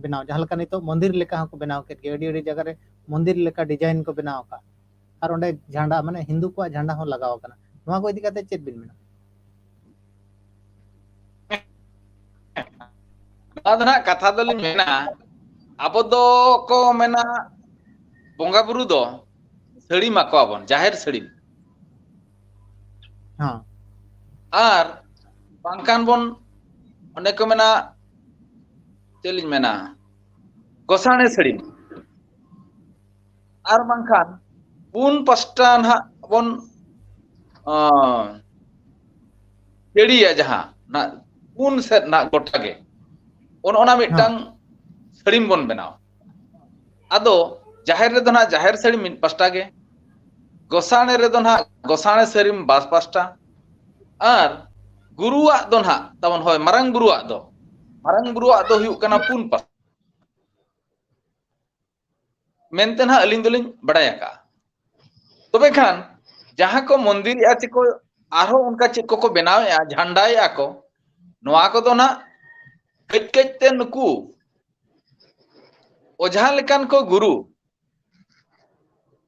ᱵᱮᱱᱟᱣ? ᱡᱟᱦᱟᱸ ᱞᱮᱠᱟ ᱱᱤᱛᱚᱜ ᱢᱚᱱᱫᱤᱨ ᱞᱮᱠᱟ ᱦᱚᱸᱠᱚ ᱵᱮᱱᱟᱣ ᱠᱮᱫ ᱜᱮᱭᱟ, ᱟᱹᱰᱤ ᱟᱹᱰᱤ ᱡᱟᱭᱜᱟ ᱨᱮ ᱢᱚᱱᱫᱤᱨ ᱞᱮᱠᱟ ᱰᱤᱡᱟᱭᱤᱱ ᱠᱚ ᱵᱮᱱᱟᱣ ᱟᱠᱟᱫ, ᱟᱨ ᱚᱸᱰᱮ ᱡᱷᱟᱸᱰᱟ, ᱢᱟᱱᱮ ᱦᱤᱱᱫᱩ ᱠᱚᱣᱟᱜ ᱡᱷᱟᱸᱰᱟ ᱦᱚᱸ ᱞᱟᱜᱟᱣ ᱟᱠᱟᱱᱟ᱾ ᱱᱚᱣᱟ ᱠᱚ ᱤᱫᱤ ᱠᱟᱛᱮ ᱪᱮᱫ ᱵᱤᱱ ᱢᱮᱱᱟ? ᱱᱚᱣᱟ ᱫᱚ ᱱᱟᱜ ᱠᱟᱛᱷᱟ ᱫᱚᱞᱤᱧ ᱢᱮᱱᱟ, ᱟᱵᱚ ᱫᱚ ᱠᱚ ᱢᱮᱱᱟ ᱵᱚᱸᱜᱟ ᱵᱩᱨᱩ ᱫᱚ ᱥᱟᱹᱲᱤᱢ ᱟᱠᱚᱣᱟᱵᱚᱱ, ᱡᱟᱦᱮᱨ ᱥᱟᱹᱲᱤᱢ᱾ ᱦᱮᱸ᱾ ᱟᱨ ᱵᱟᱝᱠᱷᱟᱱ ᱵᱚᱱ, ᱚᱱᱮ ᱠᱚ ᱢᱮᱱᱟ, ᱪᱮᱫ ᱞᱤᱧ ᱢᱮᱱᱟ, ᱜᱚᱥᱟᱬᱮ ᱥᱟᱹᱲᱤᱢ, ᱟᱨ ᱵᱟᱝᱠᱷᱟᱱ ᱯᱩᱱ ᱯᱟᱥᱴᱟ ᱱᱟᱦᱟᱜ ᱵᱚᱱ, ᱟᱸ, ᱪᱟᱹᱲᱤᱭᱟ ᱡᱟᱦᱟᱸ, ᱱᱟᱜ ᱯᱩᱱ ᱥᱮᱫ ᱱᱟᱜ ᱜᱚᱴᱟ ᱜᱮ, ᱚᱱ ᱚᱱᱟ ᱢᱤᱫᱴᱟᱝ ᱥᱟᱹᱲᱤᱢ ᱵᱚᱱ ᱵᱮᱱᱟᱣᱟ᱾ ᱟᱫᱚ ᱡᱟᱦᱮᱨ ᱨᱮᱫᱚ ᱱᱟᱜ ᱡᱟᱦᱮᱨ ᱥᱟᱹᱲᱤᱢ ᱢᱤᱫ ᱯᱟᱥᱴᱟ ᱜᱮ, ᱜᱚᱥᱟᱬᱮ ᱨᱮᱫᱚ ᱱᱟᱜ ᱜᱚᱥᱟᱬᱮ ᱥᱟᱹᱲᱤᱢ ᱵᱟᱨ ᱯᱟᱥᱴᱟ, ᱟᱨ ᱜᱩᱨᱩᱣᱟᱜ ᱫᱚ ᱱᱟᱜ ᱛᱟᱵᱚᱱ, ᱦᱳᱭ, ᱢᱟᱨᱟᱝ ᱵᱩᱨᱩᱣᱟᱜ ᱫᱚ, ᱢᱟᱨᱟᱝ ᱵᱩᱨᱩᱣᱟᱜ ᱫᱚ ᱦᱩᱭᱩᱜ ᱠᱟᱱᱟ ᱯᱩᱱ ᱯᱟᱥᱴᱟ᱾ ᱢᱮᱱᱛᱮ ᱱᱟᱦᱟᱜ ᱟᱹᱞᱤᱧ ᱫᱚᱞᱤᱧ ᱵᱟᱲᱟᱭ ᱟᱠᱟᱜᱼᱟ᱾ ᱛᱚᱵᱮ ᱠᱷᱟᱱ ᱡᱟᱦᱟᱸ ᱠᱚ ᱢᱚᱱᱫᱤᱨᱮᱜᱼᱟ ᱪᱮ ᱠᱚ ᱟᱨᱦᱚᱸ ᱚᱱᱠᱟ ᱪᱮᱫ ᱠᱚᱠᱚ ᱵᱮᱱᱟᱣᱮᱜᱼᱟ, ᱡᱷᱟᱱᱰᱟᱭᱮᱜᱼᱟ ᱠᱚ, ᱱᱚᱣᱟ ᱠᱚᱫᱚ ᱱᱟᱦᱟᱜ ᱠᱟᱹᱡ ᱠᱟᱹᱡ ᱛᱮ ᱱᱩᱠᱩ ᱚᱡᱷᱟ ᱞᱮᱠᱟᱱ ᱠᱚ ᱜᱩᱨᱩ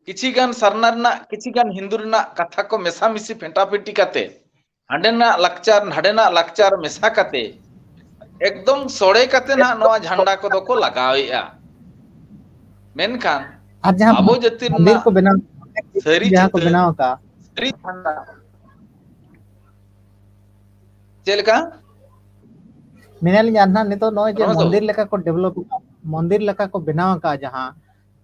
ᱠᱤᱪᱷᱤ ᱜᱟᱱ ᱥᱟᱨᱱᱟ ᱨᱮᱱᱟᱜ, ᱠᱤᱪᱷᱤ ᱜᱟᱱ ᱦᱤᱱᱫᱩ ᱨᱮᱱᱟᱜ ᱠᱟᱛᱷᱟ ᱠᱚ ᱢᱮᱥᱟᱢᱤᱥᱤ ᱯᱷᱮᱴᱟᱯᱷᱮᱴᱤ ᱠᱟᱛᱮ, ᱦᱟᱸᱰᱮᱱᱟᱜ ᱞᱟᱠᱪᱟᱨ ᱱᱟᱰᱮᱱᱟᱜ ᱞᱟᱠᱪᱟᱨ ᱢᱮᱥᱟ ᱠᱟᱛᱮ ᱮᱠᱫᱚᱢ ᱥᱚᱲᱮ ᱠᱟᱛᱮ ᱱᱟᱦᱟᱜ ᱱᱚᱣᱟ ᱡᱷᱟᱱᱰᱟ ᱠᱚᱫᱚ ᱠᱚ ᱞᱟᱜᱟᱣᱮᱜᱼᱟ᱾ ᱢᱮᱱᱠᱷᱟᱱ ᱟᱨ ᱡᱟᱦᱟᱸ ᱟᱵᱚ ᱡᱟᱹᱛᱤ ᱢᱚᱱᱫᱤᱨ ᱨᱮᱱᱟᱜ ᱠᱚ ᱵᱮᱱᱟᱣ, ᱥᱟᱹᱨᱤ ᱡᱟᱦᱟᱸ ᱠᱚ ᱪᱤᱛᱟᱹᱨ, ᱵᱮᱱᱟᱣ ᱟᱠᱟᱫ, ᱥᱟᱹᱨᱤ ᱡᱷᱟᱱᱰᱟ ᱪᱮᱫ ᱞᱮᱠᱟ? ᱢᱮᱱᱮᱫ ᱞᱤᱧ, ᱟᱨ ᱱᱟᱦᱟᱜ ᱱᱤᱛᱚᱜ ᱱᱚᱜᱼᱚᱭ ᱡᱮ ᱚᱱᱟ ᱫᱚ ᱢᱚᱱᱫᱤᱨ ᱞᱮᱠᱟ ᱠᱚ develop ᱟᱠᱟᱫ, ᱢᱚᱱᱫᱤᱨ ᱞᱮᱠᱟ ᱠᱚ ᱵᱮᱱᱟᱣ ᱟᱠᱟᱫ, ᱡᱟᱦᱟᱸ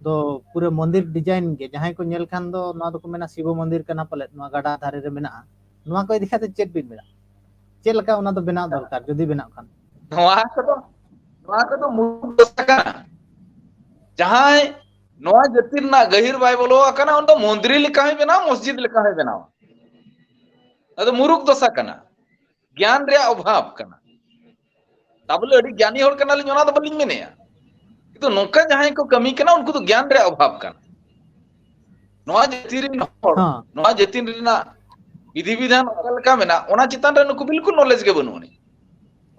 ᱫᱚ ᱯᱩᱨᱟᱹ ᱢᱚᱱᱫᱤᱨ design ᱜᱮ, ᱡᱟᱦᱟᱸᱭ ᱠᱚ ᱧᱮᱞ ᱠᱷᱟᱱ ᱫᱚ ᱱᱚᱣᱟ ᱫᱚᱠᱚ ᱢᱮᱱᱟ ᱥᱤᱵᱚ ᱢᱚᱱᱫᱤᱨ ᱠᱟᱱᱟ ᱯᱟᱞᱮᱫ, ᱱᱚᱣᱟ ᱜᱟᱰᱟ ᱫᱷᱟᱨᱮ ᱨᱮ ᱢᱮᱱᱟᱜᱼᱟ᱾ ᱱᱚᱣᱟ ᱠᱚ ᱤᱫᱤ ᱠᱟᱛᱮ ᱪᱮᱫ ᱵᱤᱱ ᱢᱮᱱᱟ? ᱪᱮᱫ ᱞᱮᱠᱟ ᱚᱱᱟ ᱫᱚ ᱵᱮᱱᱟᱣ ᱫᱚᱨᱠᱟᱨ, ᱡᱩᱫᱤ ᱵᱮᱱᱟᱜ ᱠᱷᱟᱱ? ᱱᱚᱣᱟ ᱠᱚᱫᱚ, ᱱᱚᱣᱟ ᱠᱚᱫᱚ ᱢᱩᱨᱩᱠᱷ ᱫᱚᱥᱟ ᱠᱟᱱᱟ᱾ ᱡᱟᱦᱟᱸᱭ ᱱᱚᱣᱟ ᱡᱟᱹᱛᱤ ᱨᱮᱱᱟᱜ ᱜᱟᱹᱦᱤᱨ ᱵᱟᱭ ᱵᱚᱞᱚ ᱟᱠᱟᱱᱟ, ᱩᱱᱤ ᱫᱚ ᱢᱚᱱᱫᱤᱨ ᱞᱮᱠᱟ ᱦᱚᱸᱭ ᱵᱮᱱᱟᱣᱟ, ᱢᱚᱥᱡᱤᱫ ᱞᱮᱠᱟ ᱦᱚᱸᱭ ᱵᱮᱱᱟᱣᱟ᱾ ᱟᱫᱚ ᱢᱩᱨᱩᱠᱷ ᱫᱚᱥᱟ ᱠᱟᱱᱟ, ᱜᱮᱭᱟᱱ ᱨᱮᱭᱟᱜ ᱚᱵᱷᱟᱵᱽ ᱠᱟᱱᱟ᱾ ᱛᱟᱵᱚᱞᱮ ᱟᱹᱰᱤ ᱜᱮᱭᱟᱱᱤ ᱦᱚᱲ ᱠᱟᱱᱟᱞᱤᱧ, ᱚᱱᱟ ᱫᱚ ᱵᱟᱹᱞᱤᱧ ᱢᱮᱱᱮᱜᱼᱟ, ᱠᱤᱱᱛᱩ ᱱᱚᱝᱠᱟ ᱡᱟᱦᱟᱸᱭ ᱠᱚ ᱠᱟᱹᱢᱤ ᱠᱟᱱᱟ, ᱩᱱᱠᱩ ᱫᱚ ᱜᱮᱭᱟᱱ ᱨᱮᱭᱟᱜ ᱚᱵᱷᱟᱵᱽ ᱠᱟᱱᱟ᱾ ᱱᱚᱣᱟ ᱡᱟᱹᱛᱤ ᱨᱮᱱ ᱦᱚᱲ, ᱦᱮᱸ᱾ ᱱᱚᱣᱟ ᱡᱟᱹᱛᱤ ᱨᱮᱱᱟᱜ ᱵᱤᱫᱷᱤ ᱵᱤᱫᱷᱟᱱ ᱚᱠᱟ ᱞᱮᱠᱟ ᱢᱮᱱᱟᱜᱼᱟ, ᱚᱱᱟ ᱪᱮᱛᱟᱱ ᱨᱮ ᱱᱩᱠᱩ ᱵᱤᱞᱠᱩᱞ knowledge ᱜᱮ ᱵᱟᱹᱱᱩᱜ ᱟᱹᱱᱤᱡ᱾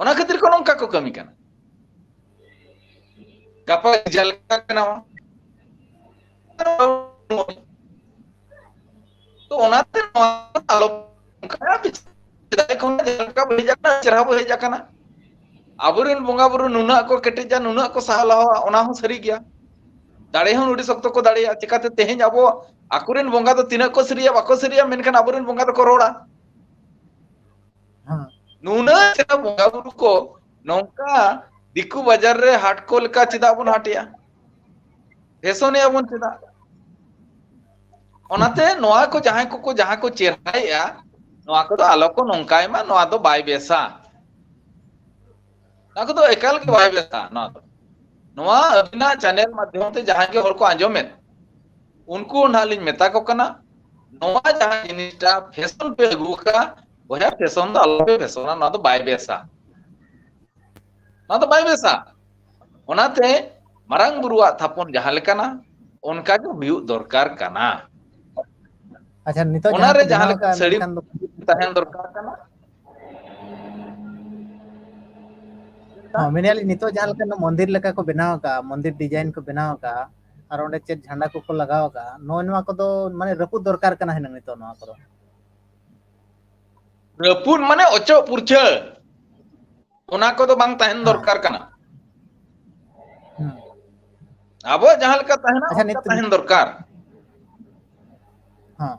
ᱚᱱᱟ ᱠᱷᱟᱹᱛᱤᱨ ᱠᱚ ᱱᱚᱝᱠᱟ ᱠᱚ ᱠᱟᱹᱢᱤ ᱠᱟᱱᱟ᱾ ᱜᱟᱯᱟ ᱡᱟᱦᱟᱸ ᱞᱮᱠᱟ ᱵᱮᱱᱟᱣᱟ᱾ ᱛᱚ ᱚᱱᱟᱛᱮ ᱱᱚᱣᱟ ᱟᱞᱚ ᱚᱱᱠᱟ ᱥᱮᱫᱟᱭ ᱠᱷᱚᱱ ᱡᱟᱦᱟᱸ ᱞᱮᱠᱟ ᱵᱚ ᱦᱮᱡ ᱟᱠᱟᱱᱟ, ᱪᱮᱦᱨᱟ ᱵᱚ ᱦᱮᱡ ᱟᱠᱟᱱᱟ᱾ ᱟᱵᱚᱨᱮᱱ ᱵᱚᱸᱜᱟ ᱵᱩᱨᱩ ᱱᱩᱱᱟᱹᱜ ᱠᱚ ᱠᱮᱴᱮᱡᱟ, ᱱᱩᱱᱟᱹᱜ ᱠᱚ ᱥᱟᱦᱟ ᱞᱟᱦᱟᱣᱟ, ᱚᱱᱟ ᱦᱚᱸ ᱥᱟᱹᱨᱤ ᱜᱮᱭᱟ᱾ ᱫᱟᱲᱮ ᱦᱚᱸ ᱟᱹᱰᱤ ᱥᱚᱠᱛᱚ ᱠᱚ ᱫᱟᱲᱮᱭᱟᱜᱼᱟ᱾ ᱪᱤᱠᱟᱹᱛᱮ ᱛᱮᱦᱮᱧ ᱟᱵᱚ ᱟᱠᱚᱨᱮᱱ ᱵᱚᱸᱜᱟ ᱫᱚ ᱛᱤᱱᱟᱹᱜ ᱠᱚ ᱥᱟᱹᱨᱤᱭᱟ, ᱵᱟᱠᱚ ᱥᱟᱹᱨᱤᱭᱟ, ᱢᱮᱱᱠᱷᱟᱱ ᱟᱵᱚᱨᱮᱱ ᱵᱚᱸᱜᱟ ᱫᱚᱠᱚ ᱨᱚᱲᱟ᱾ ᱦᱮᱸ᱾ ᱱᱩᱱᱟᱹᱜ ᱪᱮᱦᱨᱟ ᱵᱚᱸᱜᱟ ᱵᱩᱨᱩ ᱠᱚ ᱱᱚᱝᱠᱟ ᱫᱤᱠᱩ ᱵᱟᱡᱟᱨ ᱨᱮ ᱦᱟᱴ ᱠᱚ ᱞᱮᱠᱟ ᱪᱮᱫᱟᱜ ᱵᱚᱱ ᱦᱟᱴᱮᱜᱼᱟ? ᱯᱷᱮᱥᱚᱱᱮᱜᱼᱟ ᱵᱚᱱ ᱪᱮᱫᱟᱜ? ᱚᱱᱟᱛᱮ ᱱᱚᱣᱟ ᱠᱚ ᱡᱟᱦᱟᱸᱭ ᱠᱚᱠᱚ, ᱡᱟᱦᱟᱸ ᱠᱚ ᱪᱮᱦᱨᱟᱭᱮᱜᱼᱟ, ᱱᱚᱣᱟ ᱠᱚᱫᱚ ᱟᱞᱚ ᱠᱚ ᱱᱚᱝᱠᱟᱭ ᱢᱟ, ᱱᱚᱣᱟ ᱫᱚ ᱵᱟᱭ ᱵᱮᱥᱟ᱾ ᱱᱚᱣᱟ ᱠᱚᱫᱚ ᱮᱠᱟᱞ ᱜᱮ ᱵᱟᱭ ᱵᱮᱥᱟ᱾ ᱱᱚᱣᱟ ᱫᱚ, ᱱᱚᱣᱟ ᱟᱹᱵᱤᱱᱟᱜ ᱪᱮᱱᱮᱞ ᱢᱟᱫᱽᱫᱷᱚᱢ ᱛᱮ ᱡᱟᱦᱟᱸᱭ ᱜᱮ ᱦᱚᱲ ᱠᱚ ᱟᱸᱡᱚᱢᱮᱫ, ᱩᱱᱠᱩ ᱱᱟᱦᱟᱜ ᱞᱤᱧ ᱢᱮᱛᱟ ᱠᱚ ᱠᱟᱱᱟ, ᱱᱚᱣᱟ ᱡᱟᱦᱟᱸ ᱡᱤᱱᱤᱥᱴᱟ ᱯᱷᱮᱥᱚᱱ ᱯᱮ ᱟᱹᱜᱩ ᱟᱠᱟᱫᱼᱟ, ᱵᱚᱭᱦᱟ, ᱯᱷᱮᱥᱚᱱ ᱫᱚ ᱟᱞᱚ ᱯᱮ ᱯᱷᱮᱥᱚᱱᱟ, ᱱᱚᱣᱟ ᱫᱚ ᱵᱟᱭ ᱵᱮᱥᱟ᱾ ᱱᱚᱣᱟ ᱫᱚ ᱵᱟᱭ ᱵᱮᱥᱟ᱾ ᱚᱱᱟᱛᱮ ᱢᱟᱨᱟᱝ ᱵᱩᱨᱩᱣᱟᱜ ᱛᱷᱟᱯᱚᱱ ᱡᱟᱦᱟᱸ ᱞᱮᱠᱟᱱᱟ, ᱚᱱᱠᱟ ᱜᱮ ᱦᱩᱭᱩᱜ ᱫᱚᱨᱠᱟᱨ ᱠᱟᱱᱟ᱾ ᱟᱪᱪᱷᱟ, ᱱᱤᱛᱚᱜ ᱚᱱᱟ ᱡᱟᱦᱟᱸ ᱨᱮ ᱠᱚ ᱡᱟᱦᱟᱸ ᱵᱮᱱᱟᱣ ᱞᱮᱠᱟ ᱟᱠᱟᱫ, ᱥᱟᱹᱲᱤᱢ ᱢᱮᱱᱠᱷᱟᱱ ᱫᱚ ᱛᱟᱦᱮᱱ ᱫᱚᱨᱠᱟᱨ ᱠᱟᱱᱟ᱾ ᱦᱚᱸ, ᱢᱮᱱᱮᱫᱼᱟ ᱞᱤᱧ, ᱱᱤᱛᱚᱜ ᱡᱟᱦᱟᱸ ᱞᱮᱠᱟ ᱢᱚᱱᱫᱤᱨ ᱞᱮᱠᱟ ᱠᱚ ᱵᱮᱱᱟᱣ ᱟᱠᱟᱫᱼᱟ, ᱢᱚᱱᱫᱤᱨ ᱰᱤᱡᱟᱭᱤᱱ ᱠᱚ ᱵᱮᱱᱟᱣ ᱟᱠᱟᱫᱼᱟ, ᱟᱨ ᱚᱸᱰᱮ ᱪᱮᱫ ᱡᱷᱟᱱᱰᱟ ᱠᱚᱠᱚ ᱞᱟᱜᱟᱣ ᱟᱠᱟᱫᱼᱟ, ᱱᱚᱜᱼᱚᱭ ᱱᱚᱣᱟ ᱠᱚᱫᱚ ᱢᱟᱱᱮ ᱨᱟᱹᱯᱩᱫ ᱫᱚᱨᱠᱟᱨ ᱠᱟᱱᱟ ᱦᱩᱱᱟᱹᱝ ᱱᱤᱛᱚᱜ ᱱᱚᱣᱟ ᱠᱚᱫᱚ᱾ ᱨᱟᱹᱯᱩᱫ ᱢᱟᱱᱮ ᱚᱪᱚᱜ ᱯᱩᱨᱪᱷᱟᱹ, ᱚᱱᱟ ᱠᱚᱫᱚ ᱵᱟᱝ ᱛᱟᱦᱮᱱ ᱦᱮᱸ᱾ ᱫᱚᱨᱠᱟᱨ ᱠᱟᱱᱟ᱾ ᱦᱮᱸ᱾ ᱟᱵᱚᱣᱟᱜ ᱡᱟᱦᱟᱸ ᱞᱮᱠᱟ ᱛᱟᱦᱮᱱᱟ, ᱟᱪᱪᱷᱟ, ᱚᱱᱠᱟ ᱱᱤᱛ- ᱛᱟᱦᱮᱱ ᱫᱚᱨᱠᱟᱨ᱾ ᱦᱮᱸ᱾